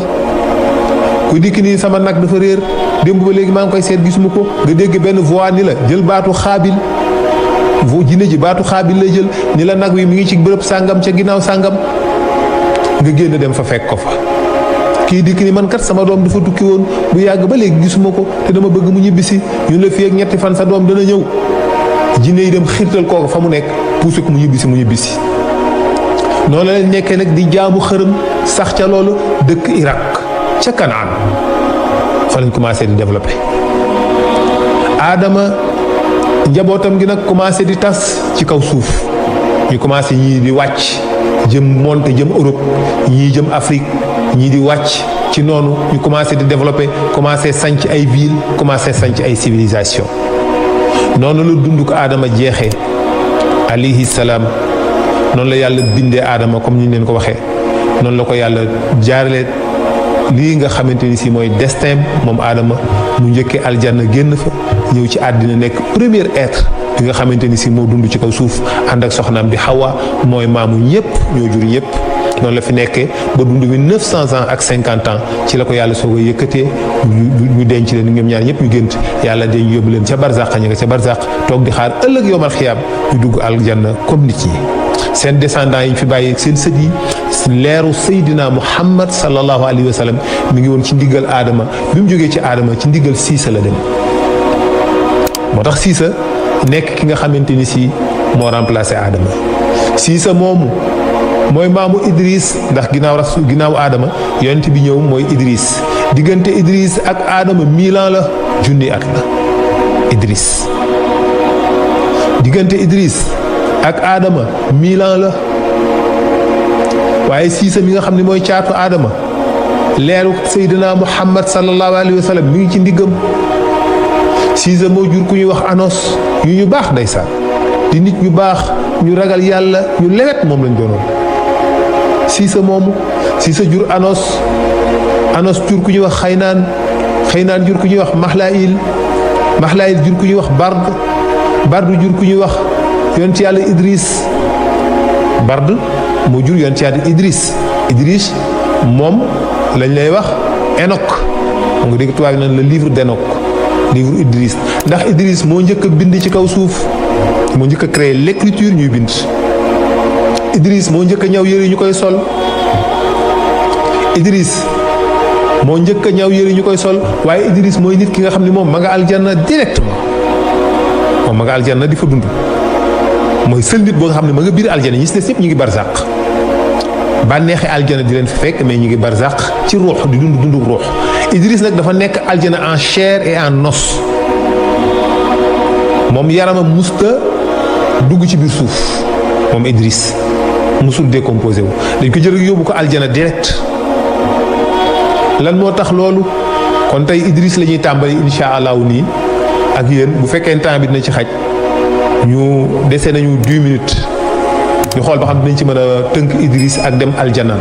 ku dikk nii sama nag dafa réer démb ba léegi maa ngi koy seet gisuma ko nga dégg benn voix ni la jël baatu xaabil jinne ji baatu xaabil lay jël ni la nag wi mi ngi ci bërëb sàngam ca ginnaaw sàngam nga génn dem fa fekk ko fa kii dikk ni man kat sama doom dafa tukki woon bu yàgg ba léegi gisuma ko te dama bëgg mu ñibbisi ñun la fii ak ñetti fan sa doom dana ñëw jinne yi dem xiirtal kooku fa mu nekk poussé ko mu ñibbisi noonu la leen nekkee nag di jaamu xërëm sax ca loolu dëkk Irak ca Kanaan fa lañ commencé di développé Adama njabootam gi nag commencé di tas ci kaw suuf ñu commencé ñii di wàcc jëm monte jëm Europe ñii jëm Afrique ñii di wàcc ci noonu ñu commencé di développé commencé sanc ay ville commencé sanc ay civilisation noonu la dund ko Adama jeexee alayhi salaam noonu la yàlla bindee Adama comme ni ñu leen ko waxee noonu la ko yàlla jaarale lii nga xamante ni si mooy destin moom Adama mu njëkkee aljanna génn fa ñëw ci àddina nekk premier être bi nga xamante ni si moo dund ci kaw suuf ànd ak soxnaam di Hawa mooy maamu ñëpp ñoo jur ñëpp noonu la fi nekkee ba dund bi 900 ans ak 50 ans ci la ko yàlla soog a yëkkatee ñu denc leen ñoom ñaar ñëpp ñu gént yàlla dañ yóbbu leen ca barzaq ña nga ca barzaq toog di xaar ëllëg yowmal xiyaam ñu dugg aljanna comme nit ñi seen descendants yi ñu fi bàyyi seen sët yi leeru Seydina Muhammad sallallahu alayhi wa sallam mi ngi woon ci ndigal Adama bi mu jógee ci Adama ci ndigal Siisa la dem moo tax Siisa nekk ki nga xamante ni si moo remplacé Adama Siisa moomu mooy maamu Idris ndax ginnaaw Adama yonent bi ñëw mooy Idris diggante Idris ak Adama 1000 ans la junni at la Idris diggante Idris ak Adama 1000 ans la waaye Siisa mi nga xam ne mooy caatu Adama leeru Seydina Muhammad sallallahu alayhi wa sallam mi ngi ci ndiggam Siisa moo jur ku ñuy wax Anos ñu baax ndeysaan di nit ñu baax ñu ragal yàlla ñu lewet moom lañ doonoon Siisa moomu Siisa jur Anos jur ku ñuy wax Xaynaan jur ku ñuy wax Maxlaayil jur ku ñuy wax Bard jur ku ñuy wax yonent yàlla Idris Bard moo jur yonent yàlla Idris moom lañ lay wax Enoch mu ngi dégg tubaab naan le livre d'Enoch livre Idris ndax Idris moo njëkk a bind ci kaw suuf moo njëkk a créer l'écriture ñuy bind Idris moo njëkk a ñaw yëre ñu koy sol Idris moo njëkk a ñaw yëre ñu koy sol waaye Idris mooy nit ki nga xam ne moom ma nga aljanna directement moom ma nga aljanna di fa dund mooy seul nit boo nga xam ne ma nga biir aljanna ñi si des ñëpp ñu ngi barzaq bànneexi aljana di leen fi fekk mais ñu ngi barzaq ci ruux di dund ruux Idris nag dafa nekk aljana en chair et en os moom yaramam musta dugg ci biir suuf moom Idris musul décomposé wu dañ ko jël yóbbu ko aljana direct lan moo tax loolu kon tey Idris la ñuy tàmbali insha allahu nii ak yéen bu fekkee temps bi dina ci xaj ñu dese nañu 10 minutes ñu xool ba xam dinañ ci mën a tënk Idris ak dem aljana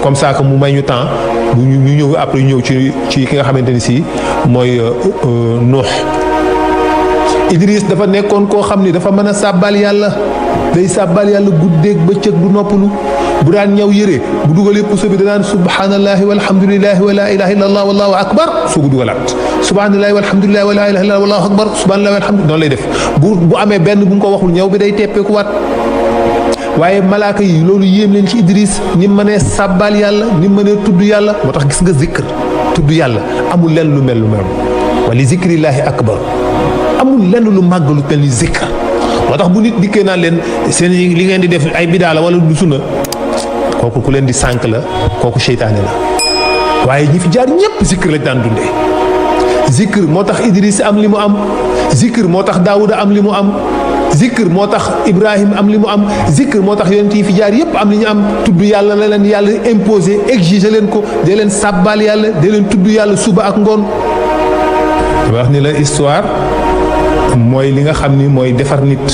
comme ça que mu may ñu temps bu ñu ñëw après ñu ñëw ci ki nga xamante ni si mooy Nuux Idris dafa nekkoon koo xam ni dafa mën a sàbbal yàlla day sàbbal yàlla guddeeg bëccëg du noppalu bu daan ñaw yére bu dugalee puso bi danaan subhanallahi walhamdulillahi wa la ilaha illallah wallahu akbar soo ko dugalaat subhanallahi walhamdulillahi wa la ilaha illallah wallahu akbar subhanallahi walhamdulillahi noonu lay def bu amee benn bu mu ko waxul ñaw bi day teppeeku waat waaye malaaka yi loolu yéem leen ci Idris ni mu mënee sàbbaal yàlla ni mu mënee tudd yàlla. moo tax gis nga zikr tudd yàlla amul lenn lu mel wa li zikrillaahi akbar amul lenn lu màgg lu mel ni zikr. moo tax bu nit dikkee naan leen seen li ngeen di def ay bidaa la wala du sunna kooku ku leen di sànk la kooku seytaane la waaye ñi fi jaar ñépp zikr lañ daan dundee. zikr moo tax Idris am li mu am zikr moo tax Daawuda am li mu am zikr moo tax Ibrahim am li mu am zikr moo tax yonent yi fi jaar yépp am li ñu am. tudd yàlla la leen yàlla imposé exiger leen ko dee leen sàbbaal yàlla dee leen tudd yàlla suba ak ngoon. wax ni la histoire mooy li nga xam ni mooy defar nit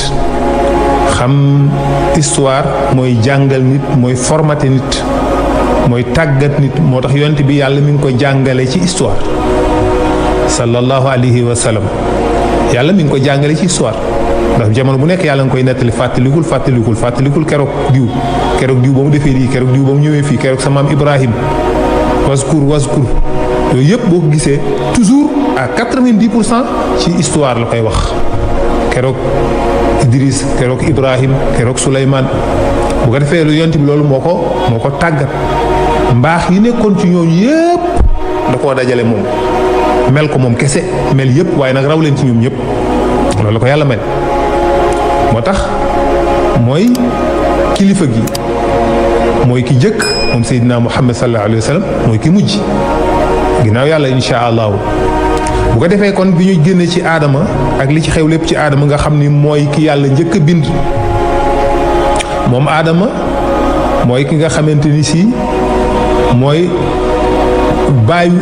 xam histoire mooy jàngal nit mooy formater nit mooy tàggat nit moo tax yonent bi yàlla mi ngi ko jàngale ci histoire sallallahu alayhi wa sallam yàlla mi ngi ko jàngale ci histoire ndax jamono bu nekk yàlla nga koy nettali fàttalikul keroog diw ba mu defee lii keroog diw ba mu ñëwee fii keroog sa maam Ibrahim waskur yooyu yëpp boo ko gisee toujours à 90% ci histoire la koy wax keroog Idris keroog Ibrahim keroog Souleymane bu ko defee lu yonent bi loolu moo ko tàggat mbaax yi nekkoon ci ñooñu yëpp da koo dajale moom mel ko moom kese mel yëpp waaye nag raw leen ci ñoom ñëpp loolu la ko yàlla mel moo tax mooy kilifa gi mooy ki jëkk moom Seydina Muhammad sallallahu alayhi wa sallam mooy ki mujj ginnaaw yàlla insha allahu bu ko defee kon bi ñu génne ci aadama ak li ci xew lépp ci aadama nga xam ni mooy ki yàlla njëkk a bind moom aadama mooy ki nga xamante ni si mooy baayu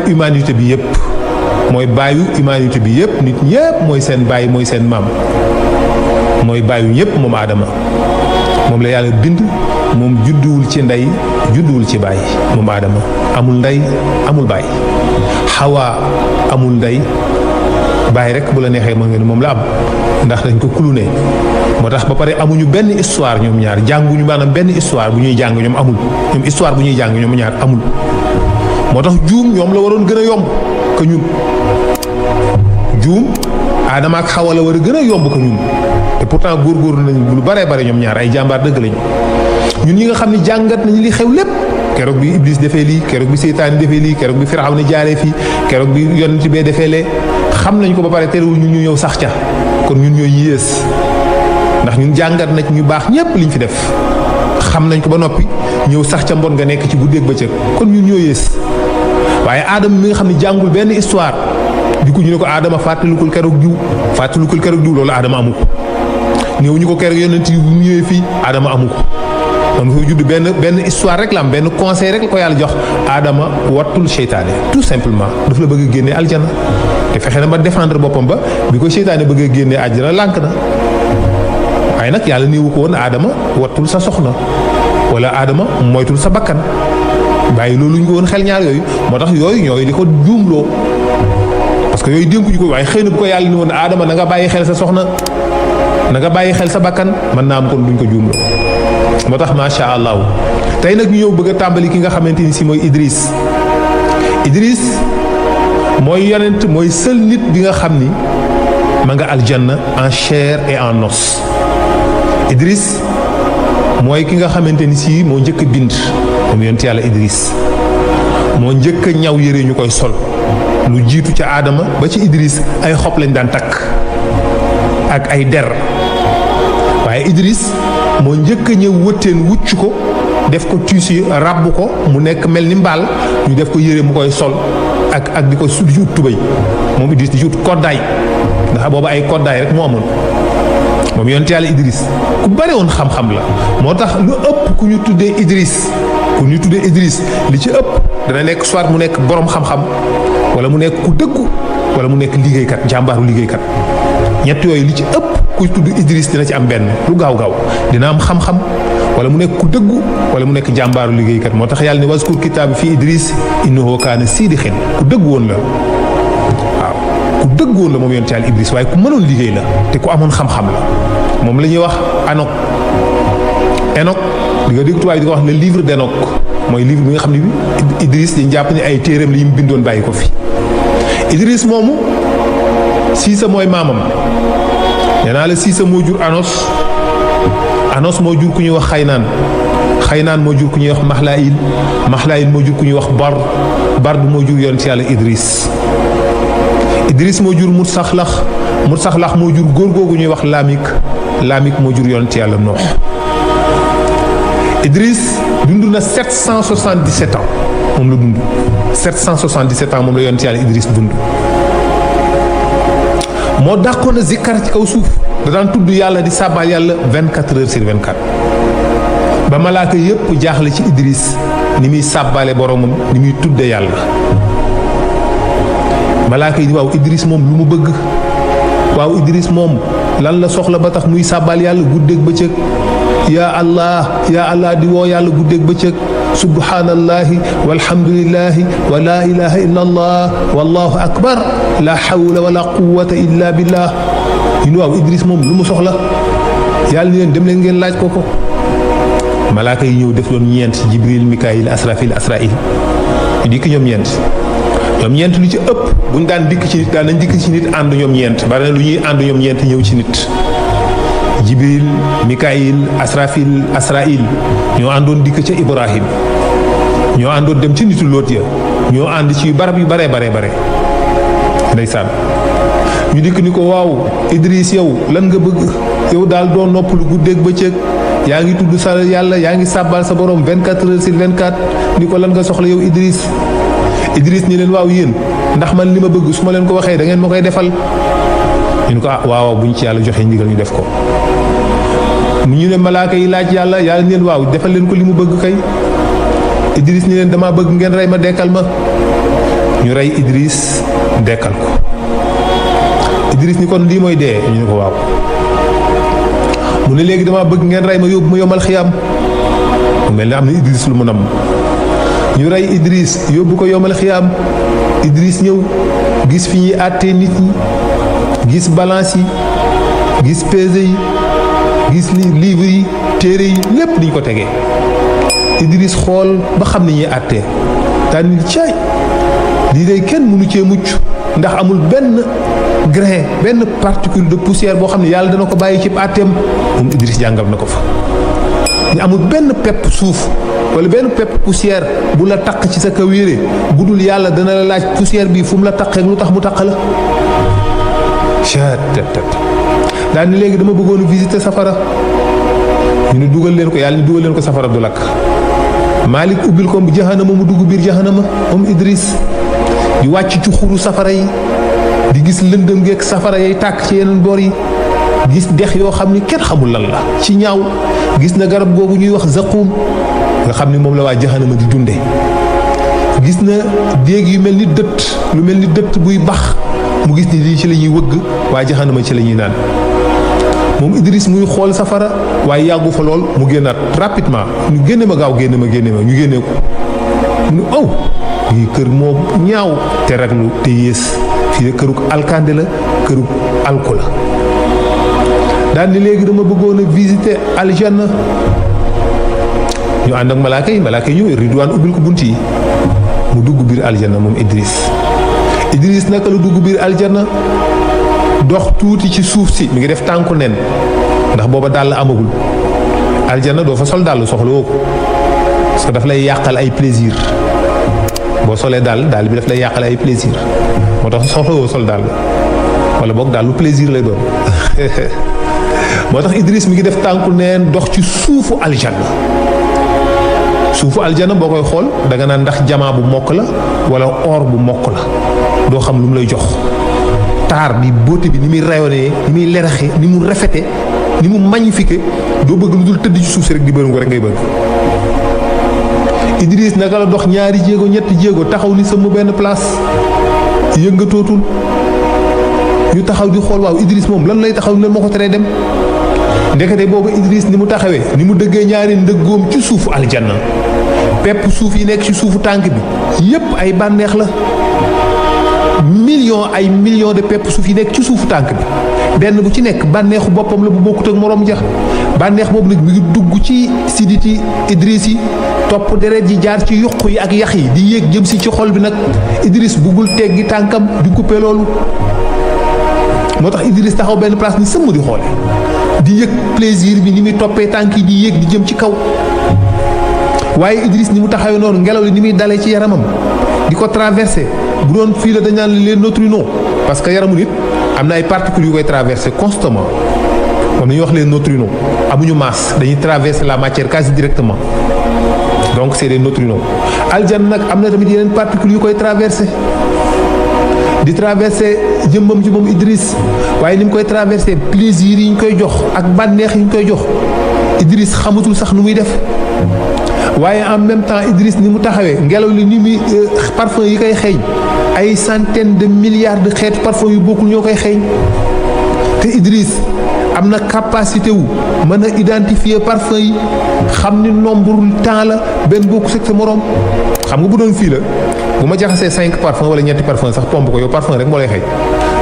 humanité bi yépp nit ñépp mooy seen baay mooy seen maam mooy baayu ñépp moom aadama moom la yàlla bind moom judduwul ci ndey judduwul ci baay moom aadama amul ndey amul baay xawaa amul ndey baay rek bu la neexee mën nga ni moom la am ndax dañ ko cloné moo tax ba pare amuñu benn histoire ñoom ñaar jànguñu maanaam benn histoire bu ñuy jàng ñoom amul ñoom histoire bu ñuy jàng ñoom ñaar amul moo tax juum ñoom la waroon gën a yomb que ñun juum aadama ak xawa la war a gën a yomb que ñun te pourtant góorgóorlu nañ lu baree bare ñoom ñaar ay jàmbaar dëgg lañu ñun ñi nga xam ne jàngat nañu li xew lépp keroog bi Iblis defee lii keroog bi seytaane defee lii keroog bi Firawna jaaree fii keroog bi yonent bee defee lee xam nañ ko ba pare terewul ñun ñu ñëw sax ca kon ñun ñooy yées ndax ñun jàngat nañ ñu baax ñépp liñ fi def xam nañ ko ba noppi ñëw sax ca mbon nga nekk ci guddeeg bëccëg kon ñun ñoo yées waaye aadama mi nga xam ne jàngul benn histoire di ko ñu ne ko aadama fàttalikul keroog diw loolu aadama amu ko néew ñu ko keroog yonent yi bu ñëwee fii aadama amu ko man fa judd benn histoire rek la am benn conseil rek la ko yàlla jox aadama wattul seytaane tout simplement daf la bëgg a génnee aljana te fexe na ba défendre boppam ba bi ko seytaane bëgg a génnee aljana lànk na waaye nag yàlla néewu ko woon aadama wattul sa soxna wala aadama moytul sa bakkan bàyyi loolu ñu ko woon xel ñaar yooyu moo tax yooyu ñooy li ko juumloo parce que yooyu dénkuñu ko waaye xëy na bu ko yàlla ni woon aadama na nga bàyyi xel sa soxna na nga bàyyi xel sa bakkan mën naa am kon duñ ko juumloo moo tax macha allah tey nag ñu ñëw bëgg a tàmbali ki nga xamante ni si mooy Idris mooy yonent mooy seul nit bi nga xam ni ma nga aljanna en chair et en os Idris mooy ki nga xamante ni si moo njëkk a bind moom yonent yàlla Idris moo njëkk a ñaw yére ñu koy sol lu jiitu ca aadama ba ci Idris ay xob lañ daan takk ak ay der waaye Idris moo njëkk a ñëw wëtteen wucc ko def ko tissu ràbb ko mu nekk mel ni mbaal ñu def ko yére mu koy sol ak di ko su di ut tubéy moom Idris di ut koddaay ndax booba ay koddaay rek moo amoon moom yonent yàlla Idris ku bare woon xam-xam la moo tax lu ëpp ku ñu tuddee Idris li ci ëpp dana nekk soit mu nekk borom xam-xam wala mu nekk ku dëggu wala mu nekk liggéeykat jàmbaaru liggéeykat ñett yooyu li ci ëpp ku tudd Idris dina ci am benn lu gaaw dina am xam-xam wala mu nekk ku dëggu wala mu nekk jàmbaaru liggéeykat moo tax yàlla ne waskur kitaab fii Idris innahu kaana sidixin ku dëggu woon la waaw ku dëggu woon la moom yonent yàlla Idris waaye ku mënoon liggéey la te ku amoon xam-xam la moom la ñuy wax Enoch di nga dégg tubaab di ko wax le livre d'Enoch mooy livre bi nga xam ne bi Idris dañ jàpp ne ay téereem la yi mu bindoon bàyyi ko fi Idris moomu Siisa mooy maamam nee naa la Siisa moo jur Anos moo jur ku ñuy wax Xaynaan moo jur ku ñuy wax Maxlaayil moo jur ku ñuy wax Bard moo jur yonent yàlla Idris moo jur Mutsaxlax moo jur góor googu ñuy wax Laamik moo jur yonent yàlla Noox. Idris dund na 777 ans moom la dund 777 ans moom la yonent yàlla Idris dund. moo dàqoon a zikkar ci kaw suuf da daan tudd yàlla di sàbbaal yàlla 24 heures sur 24 ba malaaka yépp jaaxle ci Idris ni muy sàbbaale boromam ni muy tudde yàlla. malaaka yi waaw Idris moom lu mu bëgg waaw Idris moom lan la soxla ba tax muy sàbbaal yàlla guddeeg bëccëg yaa allah di woo yàlla guddeeg bëccëg subhanallahi walhamdulillahi wa la ilaha illa allah wallahu akbar la hawla wala quwwata illa billah ñu waaw Idris moom lu mu soxla yàlla ni leen dem leen ngeen laaj ko malaaka yi ñëw def doon ñeent Jibril Mikaayil Asrafil Asrail ñu dikk ñoom ñeent lu ci ëpp buñ daan dikk ci nit daan nañ dikk ci nit ànd ñoom ñeent bari na lu ñuy ànd ñoom ñeent ñëw ci nit. Jibril Mikaayil Asrail ñoo àndoon dikk ca Ibrahim ñoo àndoon dem ci nitu Lóot ya ñoo ànd ci barab yu bare ndeysaan ñu dikk ni ko waaw Idris yow lan nga bëgg yow daal doo noppalu guddeeg bëccëg yaa ngi tudd sa yàlla yaa ngi sàbbal sa borom 24 heures sur 24 ni ko lan nga soxla yow Idris ni leen waaw yéen ndax man li ma bëgg su ma leen ko waxee da ngeen ma koy defal ñu ko waaw buñ ci yàlla joxe ndigal ñu def ko. ñu ne malaaka yi laaj yàlla ni leen waaw defal leen ko li mu bëgg kay Idris ni leen dama bëgg ngeen rey ma dekkal ma ñu rey Idris dekkal ko. Idris ni kon lii mooy dee ñu ne ko waaw mu ne léegi dama bëgg ngeen rey ma yóbbu ma yomal xiyaam mu mel ne am na Idris lu mu nam ñu rey Idris yóbbu ko yomal xiyaam Idris ñëw gis fi ñuy àttee nit ñi gis balance yi gis pesé yi gis livre yi téere yi lépp diñ ko tegee Idris xool ba xam ni ñuy àttee daan ni caay lii day kenn mënu cee mucc ndax amul benn grain benn particule de poussière boo xam ne yàlla dana ko bàyyi ci àtteem moom Idris jàngal na ko fa ñu amul benn pepp suuf wala benn pepp poussière bu la taq ci sa kaw yére bu dul yàlla dana la laaj poussière bi fu mu la taqee lu tax mu taq la daal ni léegi dama bëggoon visiter safara ñu ne dugal leen ko yàlla ni dugal leen ko safara du lakk Malik ubbil ko jahanama mu dugg biir jahanama moom Idris di wàcc ci xuru safara yi di gis lëndëm geek safara yay tàkk ci yeneen boor yi gis dex yoo xam ni kenn xamul lan la ci ñaaw gis na garab googu ñuy wax zaqum nga xam ni moom la waa jahanama di dunde gis na déeg yu mel ni dëtt lu mel ni dëtt buy bax mu gis ni lii ci la ñuy wëgg waa jahanama ci la ñuy naan moom Idris muy xool safara waaye yàggu fa lool mu génnaat rapidement ñu génne ma gaaw génne ma ñu génne ko mu aw lii kër moo ñaaw te raglu te yées fii kërug alkande la kërug alko la daal ni léegi dama bëggoon a visiter aljanna ñu ànd ak malaaka yi ñëw Ridwaan ubbil ko bunt yi mu dugg biir aljanna moom Idris naka la dugg biir aljanna dox tuuti ci suuf si mi ngi def tànku nen ndax booba dàll amagul aljanna doo fa sol dàll soxla woo ko parce que daf lay yàqal ay plaisir boo solee dàll bi daf lay yàqal ay plaisir moo tax soxla woo sol dàll wala boog dàllu plaisir lay doon moo tax Idris mi ngi def tànku neen dox ci suufu aljanna boo koy xool da nga naan ndax jamaa bu mokk la wala or bu mokk la doo xam lu mu lay jox taar bi beauté bi ni muy rayonnee ni muy leraxe ni mu rafete ni mu magnifique doo bëgg lu dul tëdd ci suuf si rek di bëri ko rek ngay bëgg. Idris naka la dox ñaari jéego ñetti jéego taxaw ni sama benn place yëngatootul ñu taxaw di xool waaw Idris moom lan lay taxaw lan moo ko teree dem ndekete boobu Idris ni mu taxawee ni mu dëggee ñaari ndëggoom ci suufu aljanna pepp suuf yi nekk ci suufu tànk bi yépp ay bànneex la millions de pepp suuf yi nekk ci suufu tànk bi benn bu ci nekk bànneexu boppam la bu bokkut ak moroom ja bànneex boobu nag mi ngi dugg ci siditi Idris yi topp deret ji jaar ci yuq yi ak yax yi di yéeg jëm si ci xol bi nag Idris buggul teggi tànkam di coupé loolu moo tax Idris taxaw benn place ni sëmm di xoole di yëg plaisir bi ni muy toppee tànk yi di yéeg di jëm ci kaw waaye Idriss ni mu taxawee noonu ngelaw li ni muy dalee ci yaramam di ko traversé bu doon fii la dañ naan les neutrinos parce que yaramu nit am na ay particules yu koy traversé constamment moom la ñuy wax les neutrinos amuñu masse dañuy traverser la matière quasi directement donc c'est des neutrinos aljan nag am na tamit yeneen particules yu koy traversé di traversé jëmmam ci moom Idriss waaye ni mu koy traversé plaisir yi ñu koy jox ak bànneex yi ñu koy jox Idriss xamatul sax nu muy def waaye en même temps Idriss ni mu taxawee ngelaw li ni muy parfum yi koy xeeñ ay centaines de milliards de xeetu parfum yu bokkul ñoo koy xeeñ te Idriss am na capacité wu mën a identifier parfum yi xam ni nombre temps la benn bokku seg sa moroom xam nga bu doon fii la bu ma jaxasee 5 parfum wala ñetti parfum sax pomp ko yow parfum rek moo lay xëy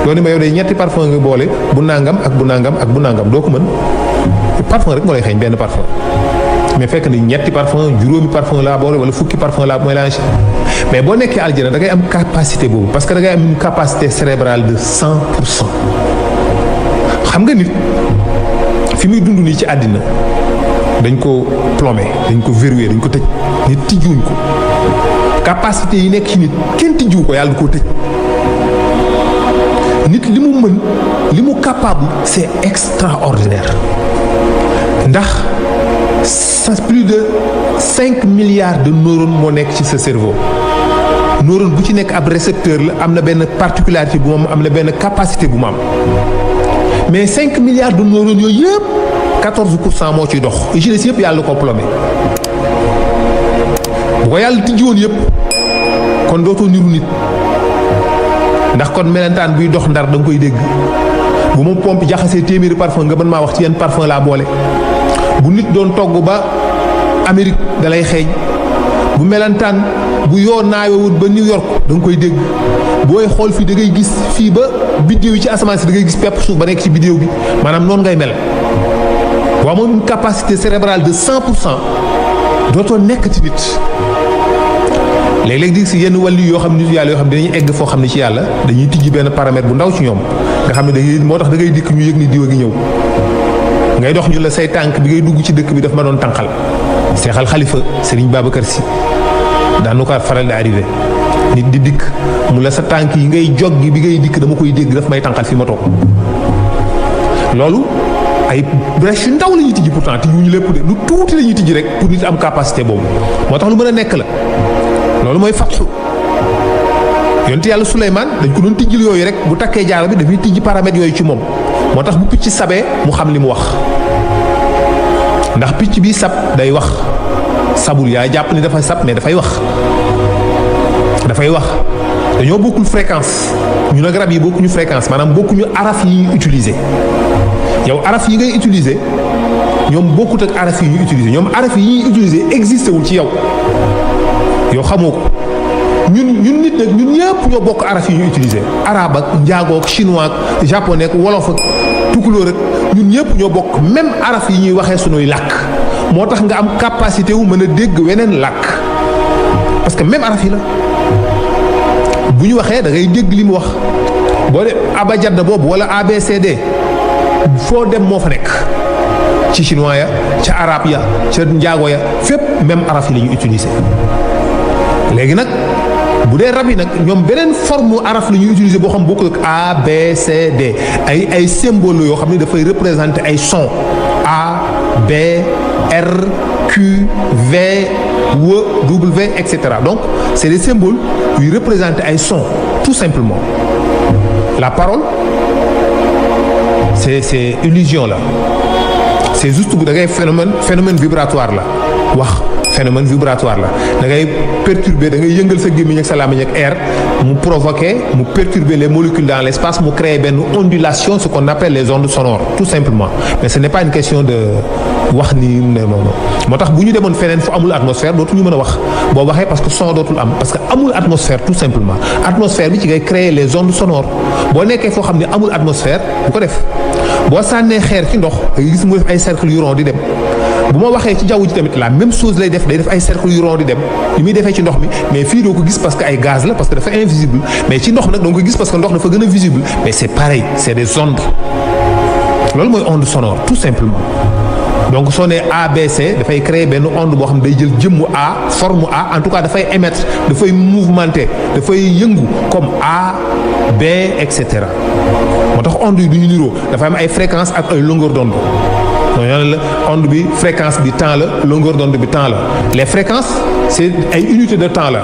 loolu ni ma yow day ñetti parfum nga boole bu nangam ak bu nangam ak bu nangam doo ko mën parfum rek moo lay xëy benn parfum mais fekk ni ñetti parfum juróomi parfum laa boole wala fukki parfum laa mélange mais boo nekkee aljana da ngay am capacité boobu parce que da ngay am une capacité cérébrale de 100%. xam nga nit fi muy dund nii ci àddina dañ ko plombé dañ ko verrouillé dañ ko tëj nit tijjuwuñ ko capacité yi nekk ci nit kenn tijjuwu ko yàlla du koo tëj nit li mu mën li mu capable c'est extraordinaire ndax plus de 5 milliards de neurones moo nekk ci sa cerveau neurone bu ci nekk ab récepteur la am na benn particularité bu moom am na benn capacité bu mu am mais 5 milliards de neurones yooyu yëpp 14% moo ciy dox yi ci des yëpp yàlla ko plombé bu ko yàlla tijji woon yëpp kon dootoo niru nit ndax kon melentaan buy dox ndar da nga koy dégg bu ma pompe jaxasee téeméeri parfum nga mën maa wax ci yenn parfum laa boole bu nit doon togg ba Amérique da lay xeeñ bu melentaan bu yoo naawewut ba New York da nga koy dégg booy xool fii da ngay gis fii ba biddéew yi ci asamaan si da ngay gis pepp suuf ba nekk ci biddéew bi maanaam noonu ngay mel waaw moom une capacité cérébrale de 100% dootoo nekk ci nit léeg-léeg di si yenn wàllu yoo xam ne nit yàlla yoo xam ne dañuy egg foo xam ne ci yàlla dañuy tijji benn paramètre bu ndaw ci ñoom nga xam ne dañuy moo tax da ngay dikk ñu yëg ni diwa gi ñëw ngay dox ñu la say tànk bi ngay dugg ci dëkk bi daf ma doon tànqal seexal xalifa Serigne Babacar Sy daanu ko faral di arrivé nit di dikk mu la sa tànk yi ngay jog gi bi ngay dikk dama koy dégg daf may tànqal fi ma toog loolu ay brèche yu ndaw la ñuy tijji pourtant tijjuñu lépp de lu tuuti la ñuy tijji rek pour nit am capacité boobu moo tax lu mën a nekk la loolu mooy fatxu yonent yàlla Suleymaan dañ ko doon tijjil yooyu rek bu takkee jaaro bi dafay tijji paramètres yooyu ci moom moo tax bu picc sabee mu xam li mu wax ndax picc bi sab day wax sabul yaa jàpp ni dafa sab mais dafay wax dañoo bokkul fréquence ñu nag rab yi bokkuñu fréquence maanaam bokkuñu araf yi ñuy utiliser yow araf yi ngay utiliser ñoom bokkut ak araf yi ñuy utiliser ñoom araf yi ñuy utiliser existé wul ci yow xamoo ko ñun nit nag ñun ñëpp ñoo bokk araf yi ñuy utiliser arabe ak njaago ak chinois ak japonais ak wolof ak tukulóor ak ñun ñëpp ñoo bokk même araf yi ñuy waxee sunuy làkk moo tax nga am capacité wu mën a dégg weneen làkk parce que même araf yi la bu ñu waxee da ngay dégg li mu wax boo de abajada boobu wala ABCD foo dem moo fa nekk ci chinois ya ca arabe ya ca njaago ya fépp même araf yi la ñuy utiliser léegi nag bu dee rab yi nag ñoom beneen forme araf la ñuy utiliser boo xam bokkul ak A B C D ay symbole yoo xam ne dafay représenter ay son A B R Q V W etc. donc c'est des symboles yuy représenter ay son tout simplement la parole c'est illusion la c'est juste bu da ngay phénomène vibratoire la wax phénomène vibratoire la da ngay perturber da ngay yëngal sa gémmiñ ak sa làmmiñ ak air mu provoquer mu perturber les molécules dans l'espace mu créer benn ondulation ce qu'on appelle les ondes sonores tout simplement mais ce n'est pas une question de wax ni non moo tax bu ñu demoon feneen fu amul atmosphère dootuñu mën a wax boo waxee parce que son dootul am parce que amul atmosphère tout simplement atmosphère bi ci ngay créer les ondes sonores boo nekkee foo xam ne amul atmosphère bu ko def boo sànnee xeer ci ndox da ngay gis mu def ay cercles yu rond di dem bu ma waxee ci jaww ji tamit la même chose lay def day def ay cercles yu rond di dem li muy defee ci ndox mi mais fii doo ko gis parce que ay gaz la parce que dafa invisible mais ci ndox nag doo ko gis parce que ndox dafa gën a visible mais c'est pareil c'est des ondes loolu mooy onde sonore tout simplement. donc soo nee ABC dafay créer benn onde boo xam ne day jël jëmmu A forme A en tout cas dafay émettre dafay mouvementer dafay yëngu comme A B et cetera moo tax onde yi du ñu niroo dafa am ay fréquence ak ay longueur d'onde. donc yoon la onde bi fréquence bi temps la longueur d'onde bi temps la les fréquences c'est ay unités de temps la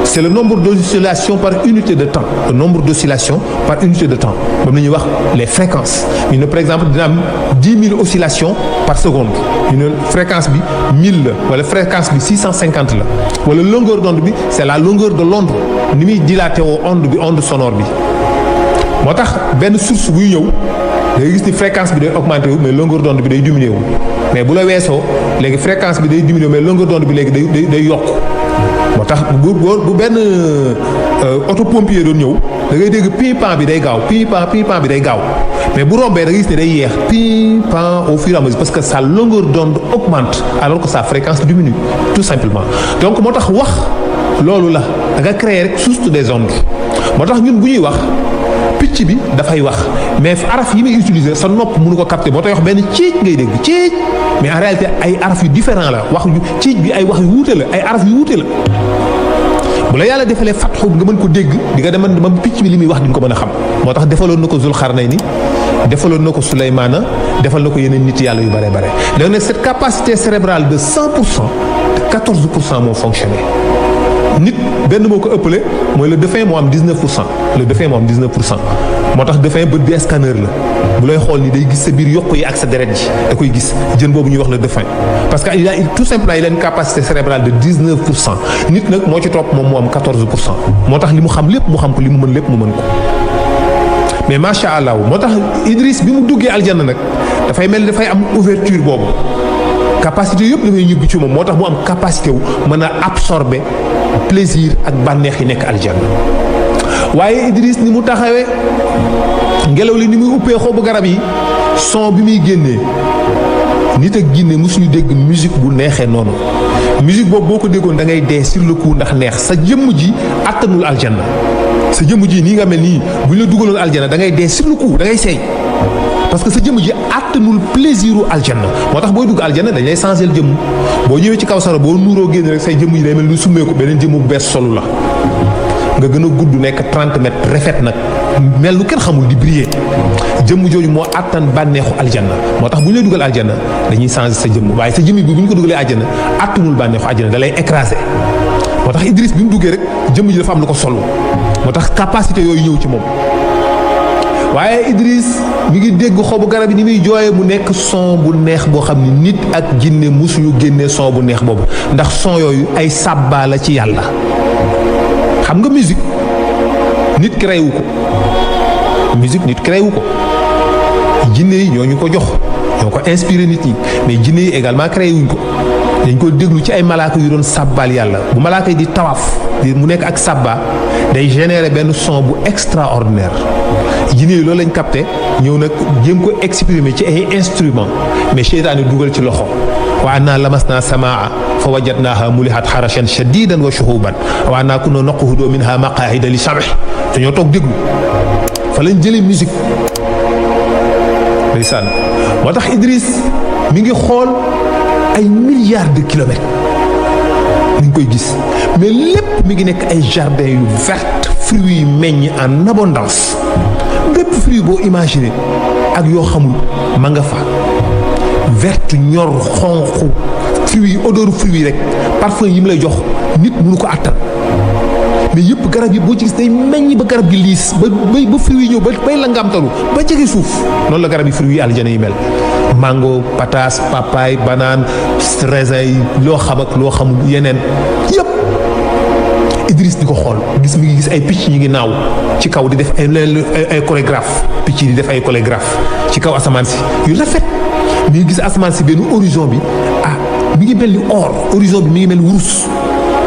c'est le nombre d'oscillations par unité de temps le nombre d'oscillations par unité de temps moom la ñuy wax les fréquences ñu ne par exemple dina am 10 000 oscillations par seconde ñu ne fréquence bi 1000 la wala fréquence bi 650 la wala longueur d'onde bi c'est la longueur de l'onde ni muy dilaté woo onde bi onde sonore bi moo tax benn source buy ñëw da ngay gis ni fréquence bi day augmenté wu mais longueur d'onde bi day diminué wu mais bu la weesoo léegi fréquence bi day diminué mais longueur d'onde bi léegi day yokk moo tax bu benn autopompier doon ñëw da ngay dégg pipan bi day gaaw pipan bi day gaaw mais bu rombee da ngay gis ne day yéex pipan au fur et à mesure parce que sa longueur d'onde augmente alors que sa fréquence diminue tout simplement donc moo tax wax loolu la da nga créer rek source des ondes moo tax ñun bu ñuy wax picc bi dafay wax mais araf yi muy utiliser sa nopp mënu ko capter moo tax wax benn ciic ngay dégg ciic mais en réalité ay araf yu différent la wax yu ciic bi ay wax yu wuute la ay araf yu wuute la bu la yàlla defalee fatxu nga mën ko dégg di nga deman ba picc bi li muy wax di nga ko mën a xam moo tax defaloon na ko Zulxarnayni defaloon na ko Suleymaana defal na ko yeneen nit yàlla yu bare bare léegi nag cette capacité cérébrale de 100% de 14% moo fonctionné nit benn moo ko ëppale mooy le dauphin moo am 19% le dauphin moo am 19% moo tax dauphin bët bi scanner la bu lay xool ni day gis sa biir yokku yi ak sa deret ji da koy gis jën boobu ñuy wax le dauphin parce que tout simplement il a une capacité cérébrale de 19% nit nag moo ci topp moom moo am 14% moo tax li mu xam lépp mu xam ko li mu mën lépp mu mën ko mais macha allah moo tax Idriss bi mu duggee aljanna nag dafay mel ni dafay am ouverture boobu capacité yëpp dafay ñibbi ci moom moo tax mu am capacité wu mën a absorber plaisir ak bànneex yi nekk aljanna waaye Idriss ni mu taxawee ngelaw li ni muy uppee xobu garab yi son bi muy génnee nit ak jinne mosuñu dégg musique bu neexee noonu musique boobu boo ko déggoon da ngay dee sur le coup ndax neex sa jëmm ji attanul aljanna sa jëmm ji nii nga mel nii bu ñu la dugaloon aljanna da ngay dee sur le coup da ngay seey parce que sa jëmm ji attanul plaisiru aljanna moo tax booy dugg aljanna dañ lay changer jëmm boo ñëwee ci kaw sara boo nuuroo génn rek say jëmm ji day mel ni summeeku beneen jëmm bu bees solu la nga gën a gudd nekk 30 mètres rafet nag mel lu kenn xamul di briller jëmm jooju moo attan bànneexu aljanna moo tax bu ñu lay dugal aljanna dañuy changer sa jëmm waaye sa jëmm bi bu ñu ko dugalee aljanna attanul bànneexu aljanna da lay écraser moo tax Idriss bi mu duggee rek jëmm ji dafa am lu ko solu moo tax capacité yooyu ñëw ci moom waaye Idriss mi ngi dégg xobu garab yi ni muy jooyee mu nekk son bu neex boo xam ni nit ak jinne musuñu génnee son bu neex boobu ndax son yooyu ay sàbbaa la ci yàlla xam nga musique nit créé wu ko musique nit créé wu ko jinne yi ñoo ñu ko jox ñoo ko inspiré nit ñi mais jinne yi également créé wuñ ko dañ ko déglu ci ay malaaka yu doon sàbbaal yàlla bu malaaka yi di tawaaf mu nekk ak sàbba day générer benn son bu extraordinaire jinne yi loolu lañ capté ñëw nag jéem ko exprimer ci ay instrument mais seytaane dugal ci loxo wa annaa lamasnaa samaa fa wajadnaaha mulihat xarashan shadidan wa shuhuban wa annaa kunna naquudu minha maqaa'ida li sam'i dañoo toog déglu fa lañ jëlee musique ndeysaan moo tax Idriss mi ngi xool ay milliards de kilomètres mi ngi koy gis mais lépp mi ngi nekk ay jardin yu vert fruits yu meññ en abondance bépp fruit boo imaginer ak yoo xamul ma nga fa vert ñor xonq fruits yi odeur fruits yi rek parfum yi mu lay jox nit mënu ko attan mais yëpp garab yi boo ci gis day meññ ba garab gi liis ba fruits yi ñëw bay la ngamtalu ba jege suuf noonu la garab yi fruits yi aljana yi mel mango pataas papaye banane raisin yi loo xam ak loo xamul yeneen yëpp Idriss di ko xool gis mi ngi gis ay picc ñi ngi naaw ci kaw di def ay chorégraphe picc yi di def ay chorégraphe ci kaw asamaan si yu rafet mi ngi gis asamaan si benn horizon bi mi ngi mel ni or horizon bi mi ngi mel ni wurus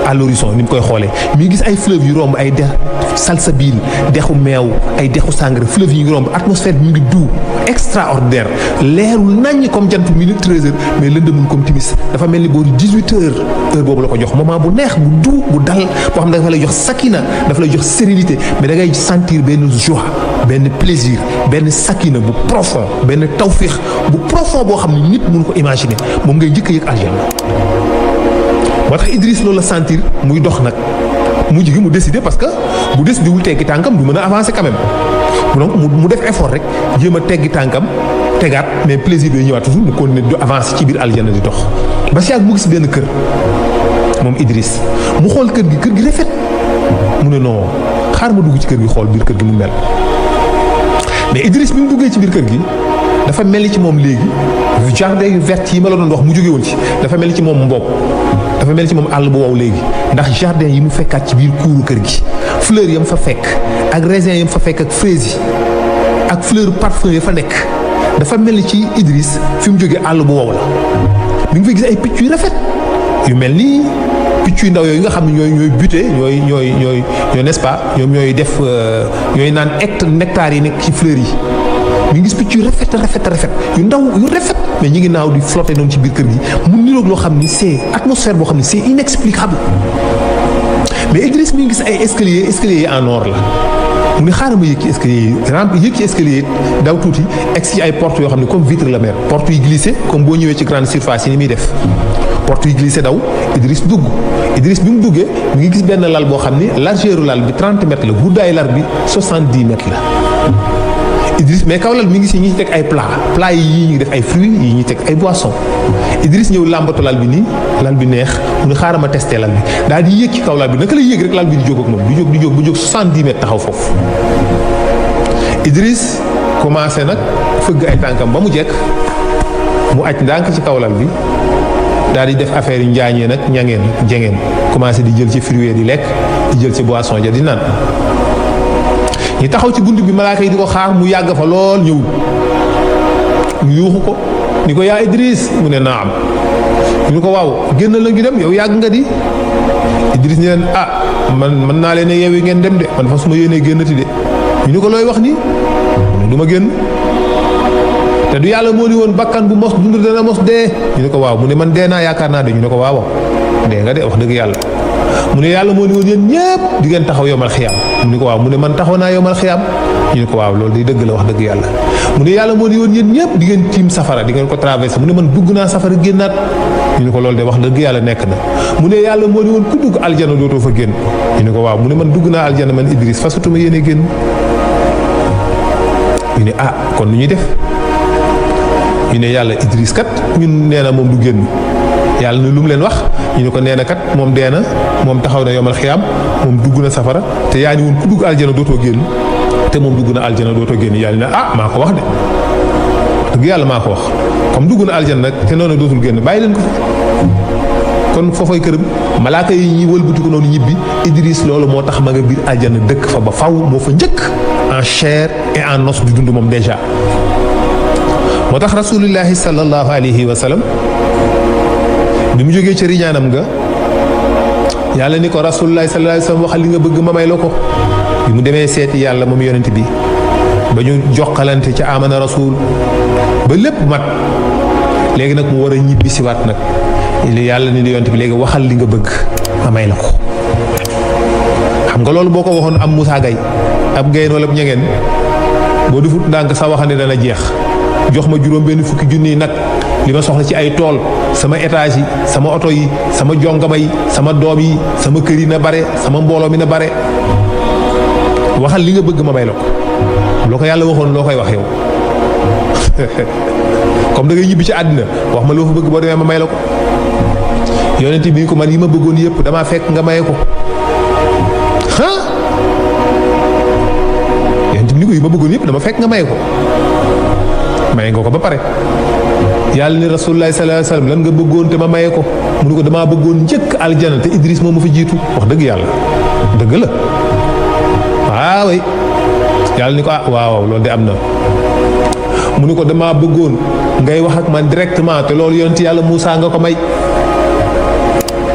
à l'horizon ni mu koy xoolee mi ngi gis ay fleuve yu romb ay dex salsabil dexu meew ay dexu sangre fleuve yi ngi romb atmosphère bi mi ngi doux extraordinaire leerul naññ comme jant minute 13 heures mais lëndëmul comme timis dafa mel ni boori 18 heures heure boobu la ko jox moment bu neex bu doux bu dal boo xam ne dafa lay jox sakina dafa lay jox sérénité mais da ngay sentir benn joie benn plaisir benn sakina bu profond benn tawfiix bu profond boo xam ne nit mënu ko imaginer moom ngay njëkk a yëg aljanna. moo tax Idriss loolu la sentir muy dox nag mujj gi mu décidé parce que bu décidé wul teggi tànkam du mën a avancer quand même donc mu def effort rek jéem a teggi tànkam tegaat mais plaisir bi ñëwaat toujours mu continuer di avancer ci biir aljanna di dox ba si yàgg mu gis benn kër moom Idriss mu xool kër gi rafet mu ne non xaar ma dugg ci kër gi xool biir kër gi mu mel mais Idriss bi mu duggee ci biir kër gi dafa mel ni ci moom léegi jardin yu vert yi ma la doon wax mu jóge woon ci dafa mel ni ci moom mbopp dafa mel ni ci moom àll bu wow léegi ndax jardin yi mu fekkaat ci biir kuuru kër gi fleur yam fa fekk ak raisin yam fa fekk ak fraise yi ak fleur parfum ya fa nekk dafa mel ni ci Idriss fi mu jógee àll bu wow la mi ngi fay gis ay picc yu rafet yu mel ni picc yu ndaw yooyu nga xam ne ñooy buté ñooy n'est-ce pas ñoom ñooy def ñooy naan nectar yi nekk ci fleurs yi mi ngi gis picc yu rafet yu ndaw yu rafet mais ñi ngi naaw di flotter noonu ci biir kër gi mu niroog loo xam ni c'est atmosphère boo xam ni c'est inexplicable mais Idriss mi ngi gis ay escalier yi en or la mu ne xaaral ma yëg ci escalier yi yëg ci escalier yi daw tuuti egg ci ay portes yoo xam ne comme vitre la mer portes yi glissé comme boo ñëwee ci grande surface yi ni muy def portes yi glissé daw Idriss dugg Idriss bi mu duggee mi ngi gis benn lal boo xam ni largeur lal bi 30 mètres la guddaayu lal bi 70 mètres la Idriss mais kaw lal mi ngi si ñi teg ay plat yi ñu def ay fruits yi ñu teg ay boissons Idriss ñëw làmbatu lal bi nii lal bi neex mu ne xaaral ma testé lal bi daal di yéeg ci kaw lal bi naka la yéeg rek lal bi di jóg ak moom di jóg ba jóg 70 mètres taxaw foofu Idriss commencé nag fëgg ay tànkam ba mu jekk mu aj ndànk ci kaw lal bi daal di def affaire yi njaañee nag jengeen commencé di jël ci fruits di lekk di jël ci boisson ja di naan ñi taxaw ci bunt bi malaaka yi di ko xaar mu yàgg fa lool ñëwul ñu yuuxu ko ni ko yaa Idriss mu ne naam ñu ko waaw génn la ñu dem yow yàgg nga di Idriss ñu leen man mën naa leen yeewi ngeen dem de man fa su ma yéenee génnati de ñu ni ko looy wax ni mu ne du ma génn te du yàlla moo ni woon bakkan bu mos dund dana mos dee ñu ne ko waaw mu ne man dee naa yaakaar naa de ñu ne ko waaw dee nga de wax dëgg yàlla mu ne yàlla moo ni woon yéen ñëpp di ngeen taxaw yomal xiyaam mu ne ko waaw mu ne man taxaw naa yomal xiyaam ñu ne ko waaw loolu day dëgg la wax dëgg yàlla mu ne yàlla moo ni woon yéen ñëpp di ngeen tiim safara di ngeen ko traversé mu ne man dugg naa safara génnaat ñu ne ko loolu de wax dëgg yàlla nekk na mu ne yàlla moo ni woon ku dugg aljana dootoo fa génn ñu ne ko waaw mu ne man dugg naa aljana man Idriss fasatuma yéene génn ñu ne kon nu ñuy def ñu ne yàlla Idriss kat ñun nee na moom du génn yàlla ne lu mu leen wax ñu ne ko nee na kat moom dee na moom taxaw na yomal xiyaam moom dugg na safara te yaa ni woon ku dugg aljana dootoo génn te moom dugg na aljana dootoo génn yàlla ne maa ko wax de dëgg yàlla maa ko wax comme dugg na aljana nag te noonu dootul génn bàyyi leen ko fa kon foofay këram malaaka yi ñi wëlbati ko noonu ñibbi Idriss loolu moo tax ma nga biir aljana dëkk fa ba faw moo fa njëkk en chair et en os di dund moom déjà moo tax rasulillahi sallallahu alayhi wa sallam bi mu jógee ci riñaanam nga yàlla ni ko rasulillahi sallallahu alayhi wa sallam waxal li nga bëgg ma may la ko bi mu demee seeti yàlla moom yonent bi ba ñu joxalante ca amana rasul ba lépp mat léegi nag mu war a ñibbi si waat nag yàlla ni yonent bi léegi waxal li nga bëgg ma may la ko xam nga loolu boo ko waxoon am Moussa Gaye ab Gaye wala ab ñangeen boo defut ndànk sa waxande dana jeex jox ma juróom benn fukki junni nag li ma soxla ci ay tool sama étage yi sama oto yi sama jongama yi sama doom yi sama kër yi na bare sama mbooloo mi na bare waxal li nga bëgg ma may la ko loo ko yàlla waxoon loo koy wax yow comme da ngay ñibbi ci àddina wax ma loo fa bëgg boo demee ma may la ko yonent bi ko man yi ma bëggoon yëpp damaa fekk nga maye ko yonent bi ni ko yi ma bëggoon yëpp dama fekk nga maye ko maye nga ko ba pare yàlla ni rasulullah sallallahu alayhi wasallam lan nga bëggoon te ma maye ko mu ne ko damaa bëggoon njëkk aljana te Idriss moom ma fa jiitu wax dëgg yàlla dëgg la waaw yàlla ni ko waaw loolu de am na mu ne ko damaa bëggoon ngay wax ak man directement te loolu yonent yàlla Moussa nga ko may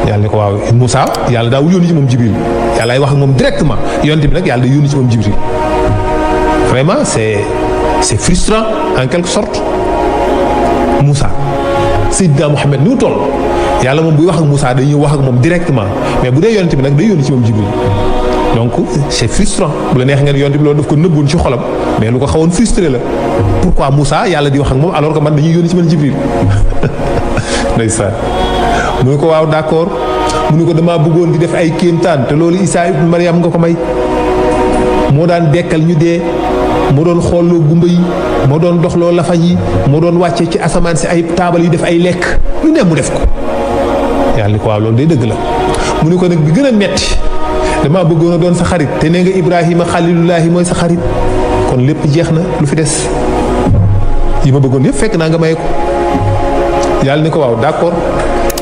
yàlla ni ko waaw Moussa yàlla daawul yónni ci moom Jibril yàlla ay wax ak moom directement yonent bi nag yàlla day yónni ci moom Jibril vraiment c'est frustrant en quelque sorte Moussa Seydina Mohamed ni mu toll yàlla moom buy wax ak Moussa day ñëw wax ak moom directement mais bu dee yonent bi nag day yónni ci moom Jibril donc c'est frustrant bu la neex ngeen yonent bi loolu daf ko nëbboon ci xolam mais lu ko xawoon frustré la pourquoi Moussa yàlla di wax ak moom alors que man dañuy yónni ci man Jibril ndeysaan mu ne ko waaw d'accord mu ne ko damaa bëggoon di def ay kéemtaan te loolu Isaa ibn Maryam nga ko may moo daan dekkal ñu dee moo doon xoolloo gumba yi moo doon doxloo lafañ yi moo doon wàcce ci asamaan si ay taabal yu def ay lekk lu ne mu def ko yàlla ni ko waaw loolu day dëgg la mu ne ko nag bi gën a metti damaa bëggoon a doon sa xarit te nee nga Ibrahima xalilullaahi mooy sa xarit kon lépp jeex na lu fi des yi ma bëggoon yëpp fekk naa nga may ko yàlla ni ko waaw d'accord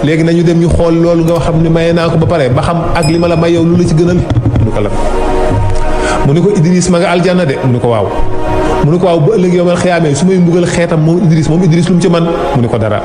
léegi nañu dem ñu xool loolu nga xam ne maye naa ko ba pare ba xam ak li ma la may yow lu la ci gënal mu ko la mu ne ko Idris ma nga aljanna de mu ne ko waaw mu ne ko waaw bu ëllëg yow man xiyaamee su may mbugal xeetam moom Idris lu mu ci man mu ne ko dara